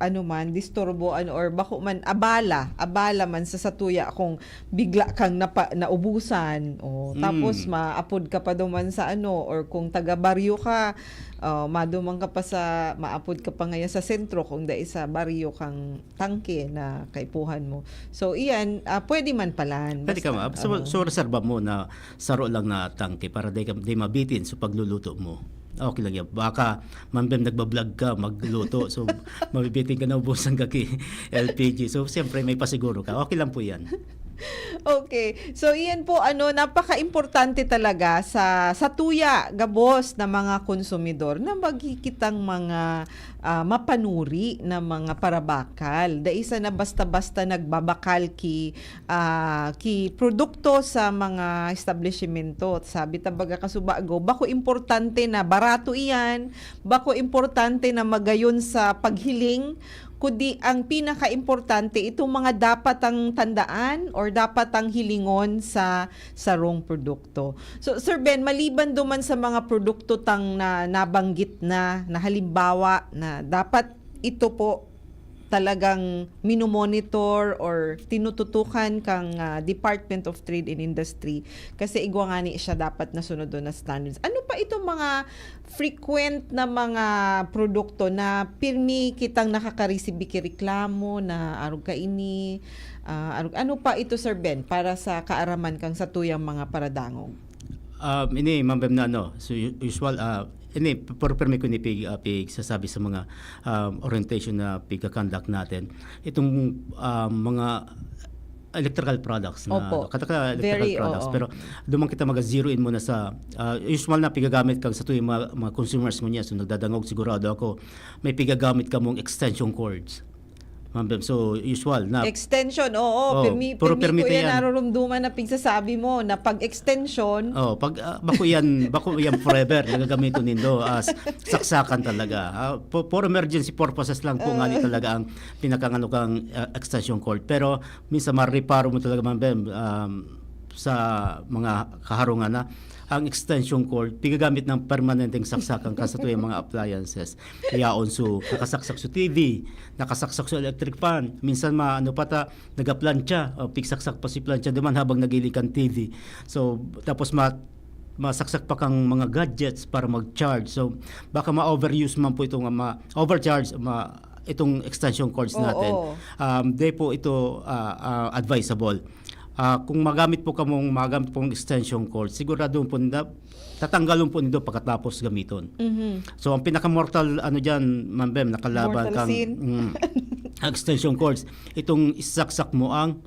ano man, disturbo, ano, or bako man, abala, abala man sa satuya kung bigla kang napa-, naubusan. O, tapos Mm. maapod ka pa duman sa ano, or kung taga-baryo ka, ah, maduman ka pa sa, maapod ka pa ngayon sa sentro kung dai sa baryo kang tangke na kaipuhan mo. So, iyan, ah, pwede man palan. Pwede ka Basta, ma-, so, oo. so, reserba mo na saro lang na tangke para di ka, di mabitin sa pagluluto mo. Okay lang yan. Baka, mambem, nagbablog ka, magluto. So, mabibitin ka na, ubusan ka ki L P G. So, siyempre, may pasiguro ka. Okay lang po yan. Okay. So, iyan po, ano, napaka-importante talaga sa, sa tuya, gabos na mga konsumidor na magkikitang mga, ah, mapanuri na mga parabakal. Dai sana basta-basta nagbabakal ki, ah, ki produkto sa mga establishmento. Sabi ta baga kasubago, bako importante na barato iyan, bako importante na magayon sa paghiling, kundi ang pinakaimportante, itong mga dapat ang tandaan or dapat ang hilingon sa sarong produkto. So, Sir Ben, maliban duman sa mga produkto tang na nabanggit na, na halimbawa na dapat ito po talagang minomonitor or tinututukan kang, ah, Department of Trade and Industry kasi igwa ngani siya dapat na sunodon na standards. Ano pa itong mga frequent na mga produkto na pirmi kitang nakakaresibi ki reklamo na arog kaini, ah, arog, ano pa ito, Sir Ben, para sa kaaraman kang satuyang mga paradangog? Um, ini, ma'am Bem, na ano, so, u-, usual, ah, ini, pero, pero may ko ni pig-, ah, pigsasabi sa mga, um, orientation na pigka-conduct natin. Itong, ah, mga electrical products na, Opo. Kada ka electrical Very, products, oo. Pero duman kita mag-zero in muna sa, ah, usual na pigagamit kang sa tuwing mga, mga consumers mo niya. So, nagdadangog sigurado ako, may pigagamit ka mong extension cords. Ma'am Bem, so, usual na Extension, oo, Oh, pirmi, puro pirmi ko pirmi yan, yan. Narurumduman na pigsasabi mo na pag extension. Oh, pag, ah, bako yan, bako yan forever, nagagamiton nindo as saksakan talaga. Ah, po-, for emergency purposes lang po Ah. nga ni talaga ang pinakangano kang, ah, extension cord. Pero minsan mareparo mo talaga, Ma'am Bem, um, sa mga kaharungan na ang extension cord, pigagamit ng permanenteng saksakan ka sa tuyang mga appliances. Yaon so, nakasaksak so T V, nakasaksak so electric fan. Minsan ma-, ano pa ta, nagaplantsa, o pigsaksak pa si plantsa duman habang nagiling kan T V. So, tapos ma-, masaksak pa kang mga gadgets para mag-charge. So, baka ma-overuse man po itong, ah, ma-overcharge, ma-, itong extension cords Oo. natin. Um, di po ito, ah, ah, advisable. Ah, kung magamit po kamong, magamit pong extension cord, sigurado po na tatanggalon po nindo pagkatapos gamiton. Mhm. So, ang pinakamortal, ano diyan, Ma'am Bem, nakalaban Mortal kang, sin. mm, extension cords, itong isaksak mo ang,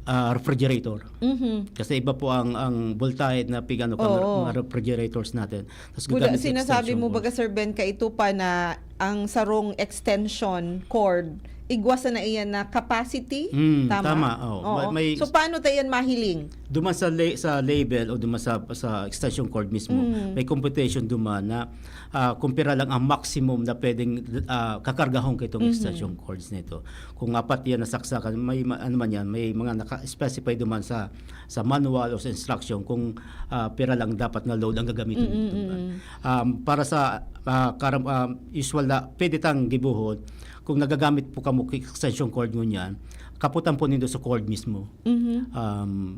ah, refrigerator. Mhm. Kasi iba po ang, ang voltahe na pig-ano kang Oo. mga refrigerators natin. Tas Buda, gagamit ng sinasabi extension mo, cords. Baga, Sir Ben, kaito pa na ang sarong extension cord, igwa sana iyan na capacity? Mm, Tama? tama, oh. Oo. May, may So, paano ta iyan mahiling? Duman sa la-, sa label o duman sa, sa extension cord mismo, Mm. may computation duman na, ah, kung pira lang ang maximum na pwedeng, ah, kakargahon kaitong Mhm. extension cords nito. Kung apat yan nasaksakan, may ma-, ano man yan, may mga naka-specify duman sa, sa manual o sa instruction kung, ah, pira lang dapat na load ang gagamitin Mm, nito. mm, mm. Um, para sa, ah, karam-, um, usual na pwede tang gibuhon, kung nagagamit po kamo ki-, extension cord ngunyan, kaputan po nindo sa cord mismo. Mhm. Um,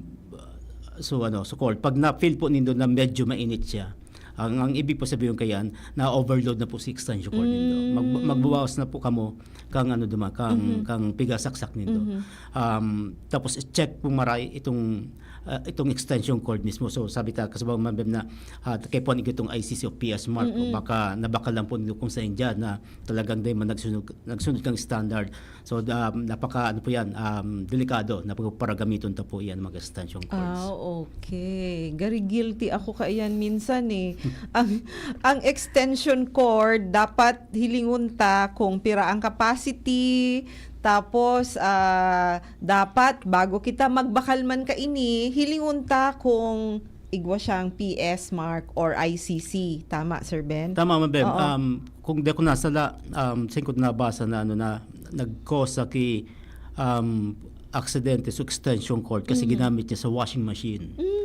so, ano, sa cord. Pag na-feel po nindo na medyo mainit siya, Ang, ang ibig po sabihin kayan, na-overload na po si extension cord nindo. Mag-, Mm. magbabawas na po kamo kang ano duma, kang, Mhm. kang pigasaksak nindo. Mhm. Um, tapos i-check po maray itong, ah, itong extension cord mismo. So, sabi ta, kasabaw, Ma'am Beb, na, ah, kay po itong I C C o P S mark, o Mm-mm. baka nabakal lang po nindo kung saan dyan na talagang dahil man nagsunod, nagsunod kang standard. So, um, napaka, ano po yan, um, delikado na pag-, paragamiton ta po yan, mga extension cords. Ah, okay. Gari guilty ako kaiyan minsan eh. Ang, ang extension cord, dapat hilingon ta kung pira ang capacity, tapos, ah, dapat bago kita magbakal man kaini, hilingon ta kung igwa siyang P S mark or I C C. Tama, Sir Ben? Tama, Ma'am Beb. Oo. Um, kung di ako nasala, um, saan ko nabasa na, ano, na nag-cause sa ki, um, aksidente sa extension cord kasi Mhm. ginamit niya sa washing machine. Mm.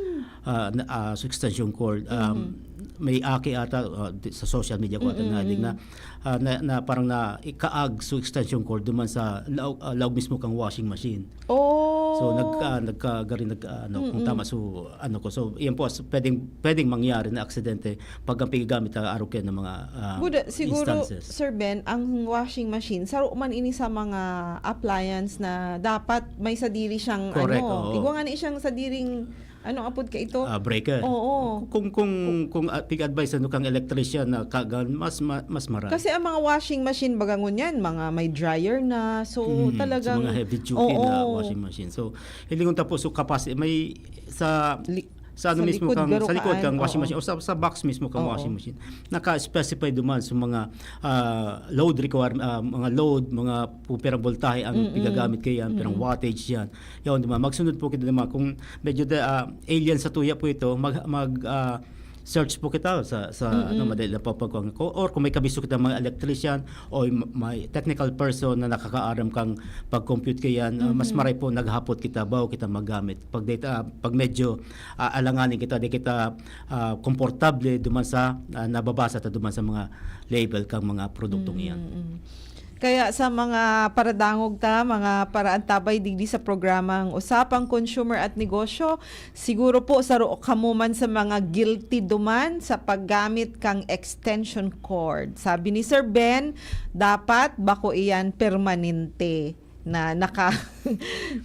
Ah, na, ah, sa extension cord, um, Mhm. may aki ata, ah, di, sa social media ko ata Mm, naling mm. na, ah, na, na parang na ikaag sa extension cord duman sa laog, ah, laog mismo kang washing machine. Oh. So, nagka-, nagkagari, nag-, ano, kung Mm-mm. tama, so, ano ko. So, yan po, so, pwedeng, pwedeng mangyari na aksidente pag ang pigagamit na araw kayo ng mga, ah, Buda, siguro, instances. Sir Ben, ang washing machine, saro man ini sa mga appliance na dapat may sadiri siyang, Correct, ano, oo. igwa nga ni siyang sadiring, ano, apod ka ito? Ah, breaker. Oo. Kung, kung, kung, ah, pig-advise ano kang electrician na kagan, mas, ma-, mas maray. Kasi ang mga washing machine, baga ngunyan, mga may dryer na. So, Mm, sa talagang mga heavy duty na Oo. washing machine. So, hilingon ta po, so, kapasi-, may sa, Li-, sa ano sa mismo likod kang, garo sa likod kaan, kang washing oo. machine o sa, sa box mismo kang Oo. washing machine, naka-specify duman sa mga, ah, load requirement, ah, mga load, mga kung pirang voltahe ang Mm-mm. pigagamit kayan, pirang Mm-mm. wattage yan. Yan, duman. Magsunod po kita duman. Kung medyo da-, ah, alien sa tuya po ito, mag, mag, ah, search po kita sa, sa, Mm-mm. ano, madali na pagpagkuhan ko. Or kung may kabiso kita mga electrician o y-, may technical person na nakakaaram kang pag-compute kayan, ah, mas Mm-hmm. maray po naghapot kita bago kita magamit. Pag data, ah, pag medyo, ah, alanganin kita, di kita, ah, komportable duman sa, ah, nababasa ta duman sa mga label kang mga produktong iyan. Mm-mm. Kaya sa mga paradangog ta, mga paraantabay digdi sa programang Usapang Consumer at Negosyo, siguro po saro kamo man sa mga guilty duman sa paggamit kang extension cord. Sabi ni Sir Ben, dapat bako iyan permanente na naka-,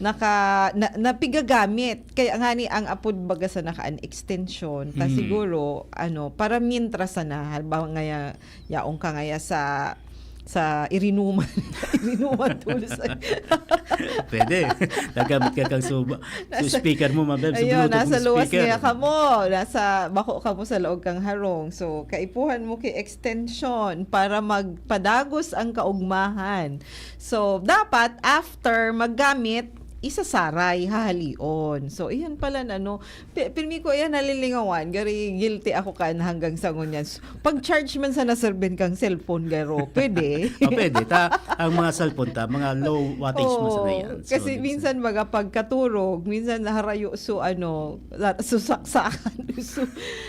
naka-, na, napigagamit. Kaya nga ni ang apod baga sa naka-an extension, ta Mm. siguro, ano, para mientras sana, halimbawa ngaya, yaon ka ngaya sa, sa irinuman, irinuman tulos. Pwede. Nagamit ka kang suba-, so Nasa speaker mo, Ma'am Beb, sa Ayun, Bluetooth nasa ng luwas speaker. ngaya kamo. Nasa, bako kamo sa laog kang harong. So, kaipuhan mo ki extension para magpadagos ang kaugmahan. So, dapat after maggamit, isasaray, hahalion. So, iyan pala na, no? Pi-, pirmi ko iyan nalilingawan. Gari guilty ako kan hanggang sa ngunyan. S-, pag-charge man sana, Sir Ben, kang cellphone, garo. Pwede? Ah, pwede. Ta, ang mga cellphone ta, mga low wattage man sana Oo. yan. So, Kasi minsan, minsan baga pagkaturog, minsan naharayo so, ano, la-, susaksakan. So,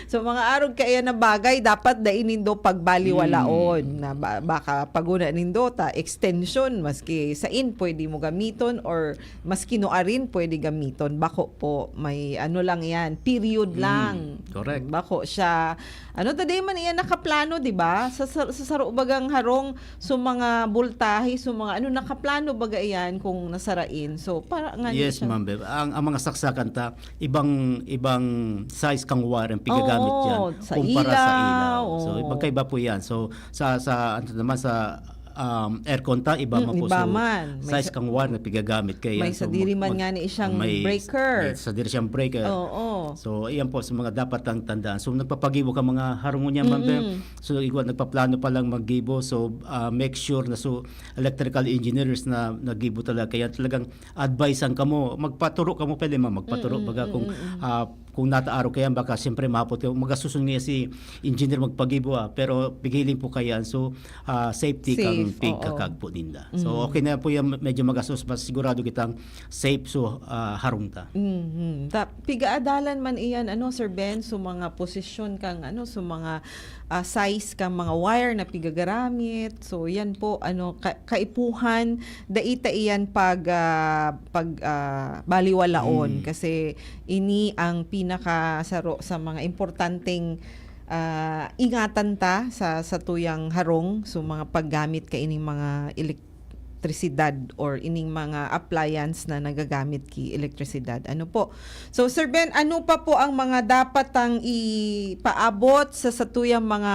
so, mga arog kaya na bagay, dapat dai nindo pagbaliwalaon Mm. na ba-, baka paguna nindo ta extension, maski sain pwede mo gamiton or maski nuarin pwede gamiton. Bako po, may ano lang yan, period Mm, lang. correct. Bako siya, ano ta, di man iyan nakaplano, di ba? Sa, sa, sa saro bagang harong, so mga boltahe, so mga ano, nakaplano baga iyan kung nasarain. So, para nga Yes, siya. Ma'am Beb. Ang, ang mga saksakan ta, ibang, ibang size kang wire ang pigagamit Oo, yan sa kumpara sa ilaw, ilaw. So, oo. Magkaiba po yan. So, sa, sa, ano naman, sa, um, aircon ta, iba Mm, man po. iba So, man. May size sa-, kang wire na pigagamit kaya may yan. So, sadiri mag-, man mag-, nga ni siyang may s-, breaker. may sadiri siyang breaker. Oo. So, iyan po sa mga dapat ang tandaan. So, nagpapagibo ka mga harong niya, Ma'am Beb. Mm-mm. So, igwa, nagpaplano pa lang maggibo. So, ah, make sure na so electrical engineers na naggibo talaga. Kaya talagang advice ang kamo. Magpaturo kamo, pwede, ma'am, magpaturo. Mm-mm, Baga kung, mm-mm. ah, kung nataaro kayan, baka siyempre mahapot kayo. Magasusun niya si engineer magpagibo, ah. Pero pigiling po kayan. So, ah, safety kang Safe, pig oo. kakag po ninda. So, Mm. okay na po yan. Medyo magastos. Mas sigurado kitang safe. So, ah, harong ta. Mhm. Ta-, pigaadalan man iyan, ano, Sir Ben, so mga posisyon kang, ano, so mga, ah, size kang mga wire na pigagaramit. So, yan po, ano, ka-, kaipuhan, dai ta iyan pag, ah, pag, ah, baliwalaon. Mm. Kasi ini ang pinakasaro sa mga importanteng ah, ingatan ta sa satuyang harong, so mga paggamit kaining mga elektrisidad or ining mga appliance na nagagamit ki elektrisidad. Ano po? So, Sir Ben, ano pa po ang mga dapat tang ipaabot sa satuyang mga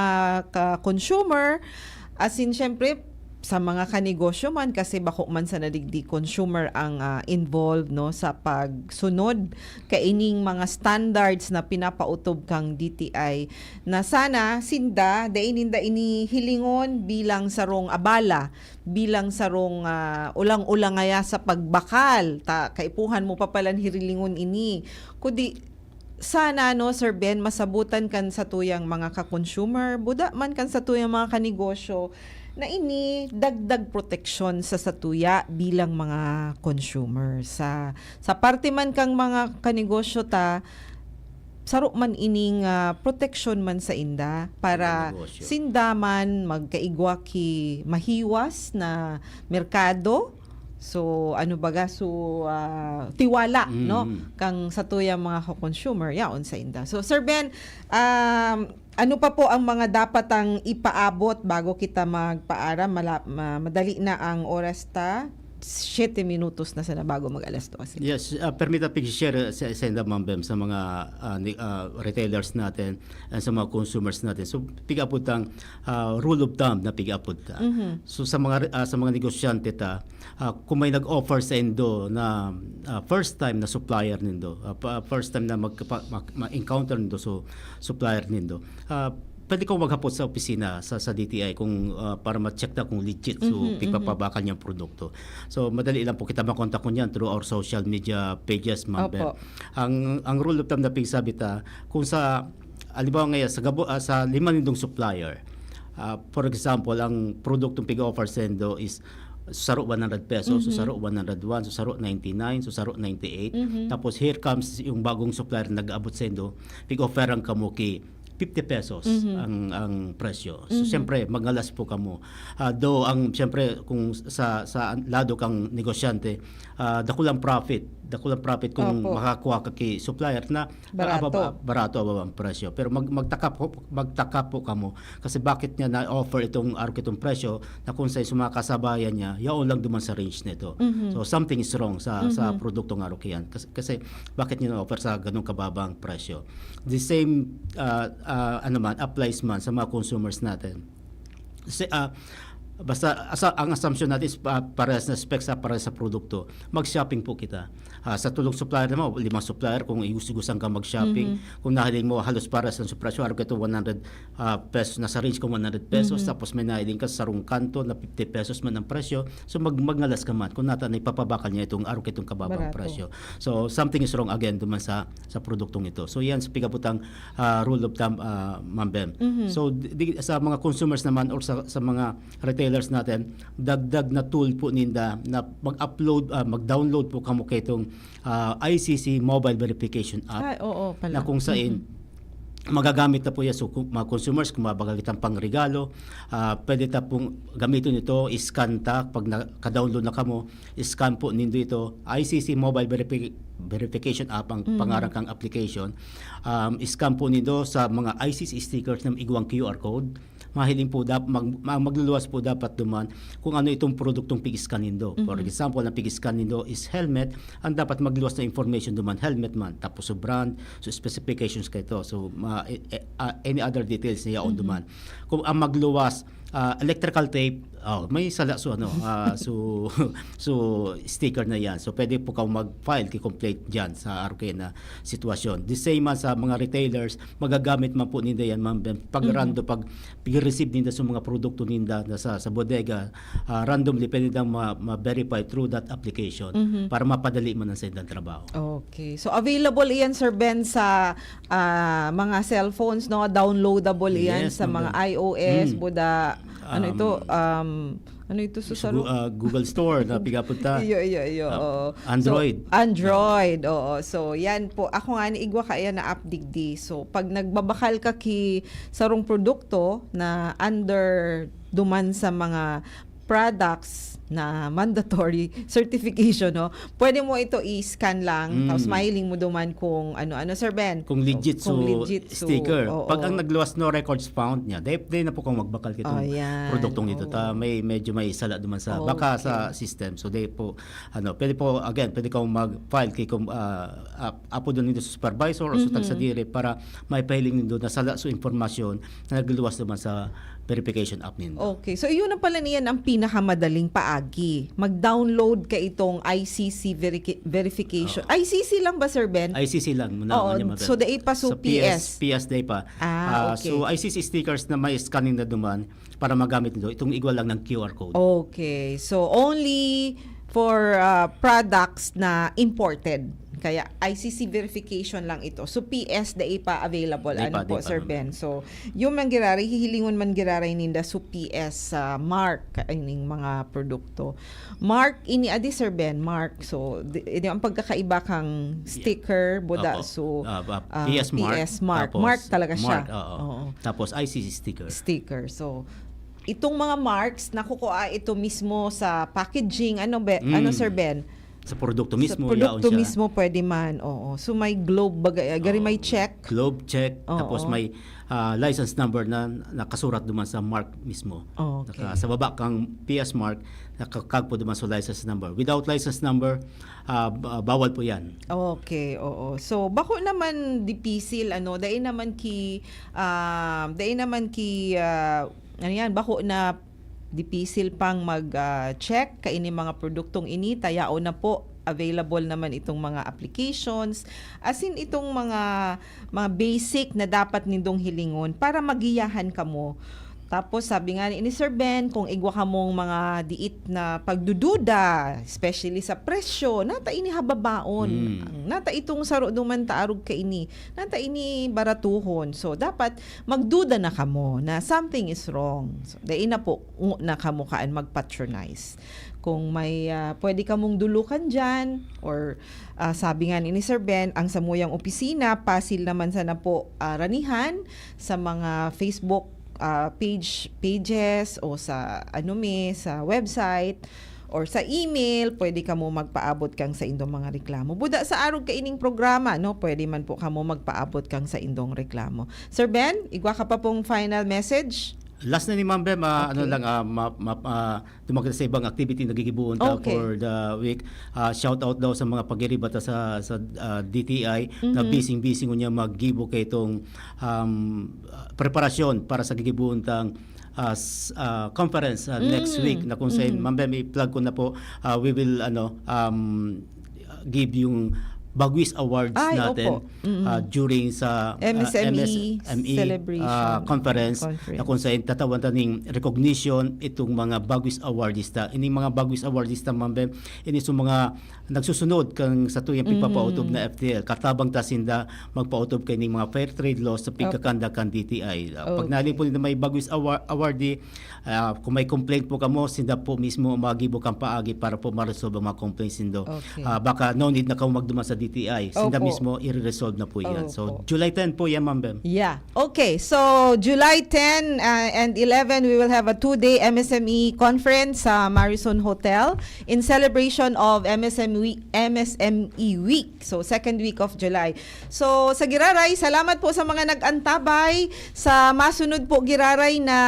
ka-consumer? As in, syempre, sa mga kanegosyo man, kasi bako man sa nadigdi consumer ang, ah, involved, no, sa pagsunod kaining mga standards na pinapautob kang D T I, na sana sinda, dai ninda ini hilingon bilang sarong abala, bilang sarong, ah, ulang-ulangaya sa pagbakal. Ta-, kaipuhan mo pa palan hirilingon ini. Kundi, sana, no, Sir Ben, masabutan kan satuyang mga ka-consumer, buda man kan satuyang mga kanegosyo, na ini dagdag proteksyon sa satuya bilang mga consumer. Sa, sa parte man kang mga kanegosyo ta, saro man ining, ah, proteksyon man sa inda para Negosyo. sinda man magkaigwa ki mahiwas na merkado. So, ano baga, so, ah, tiwala, Mm. no? Kang satuyang mga consumer, yaon sa inda. So, Sir Ben, um, ano pa po ang mga dapat ang ipaabot bago kita magpaaram? Mala-, ma-, madali na ang oras ta. Siyete minutos na sana bago mag alas dose. Yes, ah, permita pig-share sa, sa inda, Ma'am Bem, sa mga, ah, ni-, ah, retailers natin and sa mga consumers natin. So, pig-apod tang, ah, rule of thumb na pig-apod ta. Mhm. So, sa mga re-, ah, sa mga negosyante ta, ah, kung may nag-offer sa indo na, ah, first time na supplier nindo, ah, pa-, first time na magkapa-, ma-, ma-encounter nindo, so, supplier nindo, ah, pwede kang maghapot sa opisina, sa, sa D T I kung, ah, para ma-check ta kung legit. So, Mhm, mhm. pigpapabakal niyang produkto. So, madali lang po kita makontak ko niyan through our social media pages, Ma'am Opo. Bem. Ang, ang rule of thumb na pigsabi ta, kung sa, halimbawa ngayon, sa gabo-, ah, sa lima nindong supplier, ah, for example, ang produktong pig-offer sendo is saro one hundred pesos, so Mhm. saro one hundred one, so saro ninety-nine, so saro ninety-eight. Mhm. Tapos here comes yung bagong supplier na nag-abot sendo, pig-offeran kamo ki fifty pesos Mhm. ang, ang presyo. So, Mhm. siyempre, magalas po kamo. Ah, though, ang, siyempre, kung sa, sa lado kang negosyante, ah, dakulang profit. Dakulang profit kung Opo. makakuha ka ki supplier na Barato. ababa-, barato, ababa ang presyo. Pero mag-, magtaka po, magtaka po kamo. Kasi bakit niya na-offer itong arog itong presyo na kung sa, sa mga kasabayan niya, yaon lang duman sa range nito. Mhm. So, something is wrong sa, sa Mhm. produktong arog yan. Kasi, kasi bakit niya na-offer sa ganung kababang presyo? The same, ah, ah, ano man, applies man sa mga consumers natin. Kasi, ah, basta, asa-, ang assumption natin is pa-, parehas na specs sa parehas sa produkto. Mag-shopping po kita. Ah, sa tulong supplier naman, limang supplier, kung igus-igusan ka mag-shopping, Mhm. kung nahiling mo halos parehas ang presyo, arog ito one hundred, ah, pesos, nasa range kung one hundred pesos, Mhm. tapos may nahiling ka sa sarong kanto na fifty pesos man ang presyo, so mag-, magngalas ka man kung nata na ipapabakal niya itong arog itong kababang Barato. presyo. So, something is wrong again duman sa, sa produktong ito. So, yan sa pigabutang, ah, rule of thumb, ah, Ma'am Bem. Mhm. So, di, di, sa mga consumers naman or sa, sa mga retailers natin, dagdag na tool po ninda na mag-upload, ah, mag-download po kamo kaitong, ah, I C C mobile verification app Ay, oo pala. na kung sain, Mhm. magagamit na po yan. So, kung mga consumers, kung mabagal kitang pangregalo, ah, pwede ta pong gamitin ito, i-scan ta. Pag naka-download na kamo, i-scan po nindo ito, I C C mobile verifi-, verification app ang Mhm. pangaran kang application. Um, i-scan po nindo sa mga I C C stickers na igwang Q R code. Mahiling po dap-, mag-, ma-, magluluwas po dapat duman kung ano itong produktong pig-scan nindo. For Mhm. example, ang pig-scan nindo is helmet, ang dapat magluwas na information duman, helmet man, tapos so brand, so specifications kaito, so ma-, eh, eh, ah, any other details na yaon Mhm. duman. Kung ang magluwas, ah, electrical tape, oh, may sala so ano, ah, so, so sticker na yan. So pwede po kang mag-file ki complaint diyan sa arog na sitwasyon. The same man sa mga retailers, magagamit man po ninda yan, ma'am, pag Mhm. rando, pag pag-receive ninda sa mga produkto ninda na sa, sa bodega, ah, randomly, pwede nang ma-, ma-verify through that application Mhm. para mapadali man ang saindang trabaho. Okay. So, available iyan, Sir Ben, sa, ah, mga cellphones, no? Downloadable iyan Yes, sa mga ma'am. I O S, Mm. buda, ano ito? Um, Um, ano ito, sa Gu-, saro? ah, Google Store na pigapunta. Iyo, iyo, iyo, Ah, oo. Android. So, Android, oo. So, yan po. Ako nga, niigwa ka yan na app digdi. So, pag nagbabakal ka ki sarong produkto na under duman sa mga products, na mandatory certification, no? Pwede mo ito i-scan lang, Mm. tapos mahiling mo duman kung ano-ano, Sir Ben. Kung legit Kung so legit so, sticker. oo. Pag ang nagluwas no records found niya, dahil, dahil na po kung magbakal kitong Oh, yan. produktong ito, Oo. ta, may, medyo may sala duman sa, baka sa Okay. system. So, dahil po, ano, pwede po, again, pwede kang mag-file kay kung, ah, ap-, apo doon nito sa supervisor o sa Mhm. tagsadiri para may pahiling nindo na sala so impormasyon na nagluwas naman sa verification app nindo. Okay. So, iyon na pala niyan ang pinakamadaling paagi. Mag-download ka itong I C C verica-, verification. Oo. I C C lang ba, Sir Ben? I C C lang muna, Oo. muna, muna. So, dai pa, so Sa P S, P S. P S dai pa. Ah, Ah, okay. So, I C C stickers na may scanning na duman para magamit nito. Itong igwa lang ng Q R code. Okay. So, only for, ah, products na imported. Kaya I C C verification lang ito. So, P S dai pa available. Dai Ano pa, po, dai pa, Sir ma'am. Ben? So, yung man giraray, hihilingon man giraray ninda so P S, ah, mark, ining mga produkto. Mark, ini adi, Sir Ben, mark. So, di, di ang pagkakaiba kang Yeah. sticker, buda, Opo. so, Ah, ah, ah, P S mark, P S mark. tapos Mark talaga siya. mark, oo. Oo. Tapos I C C sticker. Sticker. So, itong mga marks, nakukuha ito mismo sa packaging. Ano, be-, Mm. ano, Sir Ben? Sa produkto Sa mismo, produkto yaon siya. mismo, pwede man, oo. So, may globe, baga-, gari may Oo. check. Globe check, Oo. tapos may, ah, license number na nakasurat duman sa mark mismo. Okay. Naka-, sa baba kang P S mark, nakakagpo duman sa license number. Without license number, ah, ba-, bawal po yan. Okay, oo. So, bako naman dipisil, ano, dai naman ki-, ah, dai naman ki-, ah, ano yan, bako na dipisil pang mag, ah, check kaini mga produktong ini, ta yaon na po, available naman itong mga applications, as in itong mga, mga basic na dapat nindong hilingon para magiyahan kamo. Tapos sabi nga ni Sir Ben, kung igwa kamong mga diit na pagdududa, especially sa presyo, nata ini hababaon. Mm. Ang nata itong saro duman ta arog kaini, nata ini baratuhon. So, dapat magduda na kamo na something is wrong. So, dai na po, ngo na kamo kaan magpatronize. Kung may, ah, pwede kamong dulukan dyan, or, ah, sabi nga ni Sir Ben, ang samuyang opisina, pasil naman sana po, ah, ranihan sa mga Facebook, ah, page, pages o sa, ano mi, sa website or sa email, pwede kamo magpaabot kang sa indong mga reklamo. Buda sa arog kaining programa, no? Pwede man po kamo magpaabot kang sa indong reklamo. Sir Ben, igwa ka pa pong final message? Last na ni Ma'am Bem, ah, ano Okay. lang, ah, ma-, ma-, ah, dumagat sa ibang activity na gigibohon ta Okay. for the week. Ah, shout out daw sa mga pagiriba ta sa, sa, ah, D T I na Mhm. busy-busy ngunyan maggibo kay itong, um, ah, preparasyon para sa gigibohon tang, ah, s-, ah, conference, ah, next Mm. week na kung saan, Mhm. Ma'am Bem, i-plug ko na po, ah, we will, ano, um, give yung Bagwis Awards Ay, natin, opo. Mm. ah, during sa, ah, M S M E M S M E, celebration ah, conference, conference. Na kung saan tatawan ta ning recognition itong mga Bagwis Awardista. Ining mga Bagwis Awardista, Ma'am Bem, ini sa mga nagsusunod kang sa tuyang Mm. pagpapaotob na F T L. Katabang ta sinda magpaotob kaining mga fair trade laws sa Opo. pagkakanda kan D T I. Ah, pag Okay. nalipon na may Bagwis Awar-, Awardee, Ah, kung may complaint po kamo, sinda po mismo magibo kan paagi para po ma-resolve ang mga complaints nindo. Okay. Ah, baka no need na kamo magduman sa D T I. Sinda Opo. mismo, i-resolve na po yan. So, Opo. July ten po yan, Ma'am Bem. Yeah. Okay. So, July ten, uh, and eleven, we will have a two-day M S M E conference sa Marison Hotel in celebration of M S M E, M S M E Week. So, second week of July. So, sa giraray, salamat po sa mga nag-antabay sa masunod po giraray na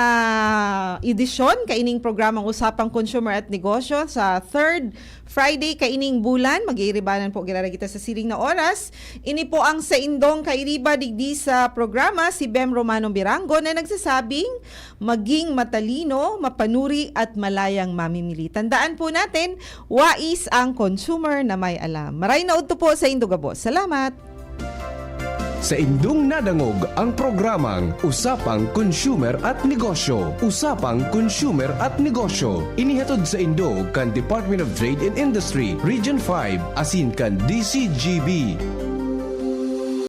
edisyon kaining programang Usapang Consumer at Negosyo sa third Friday kaining bulan. Mag-iiribanan po giraray kita sa siring na oras. Ini po ang saindong kairiba digdi sa programa, si Bem Romano Birango, na nagsasabing, maging matalino, mapanuri at malayang mamimili. Tandaan po natin, wais ang consumer na may alam. Maray na udto po saindo gabos. Salamat! Saindong nadangog ang programang Usapang Consumer at Negosyo. Usapang Consumer at Negosyo. Inihatod saindo kan Department of Trade and Industry, Region five, asin kan D C G B.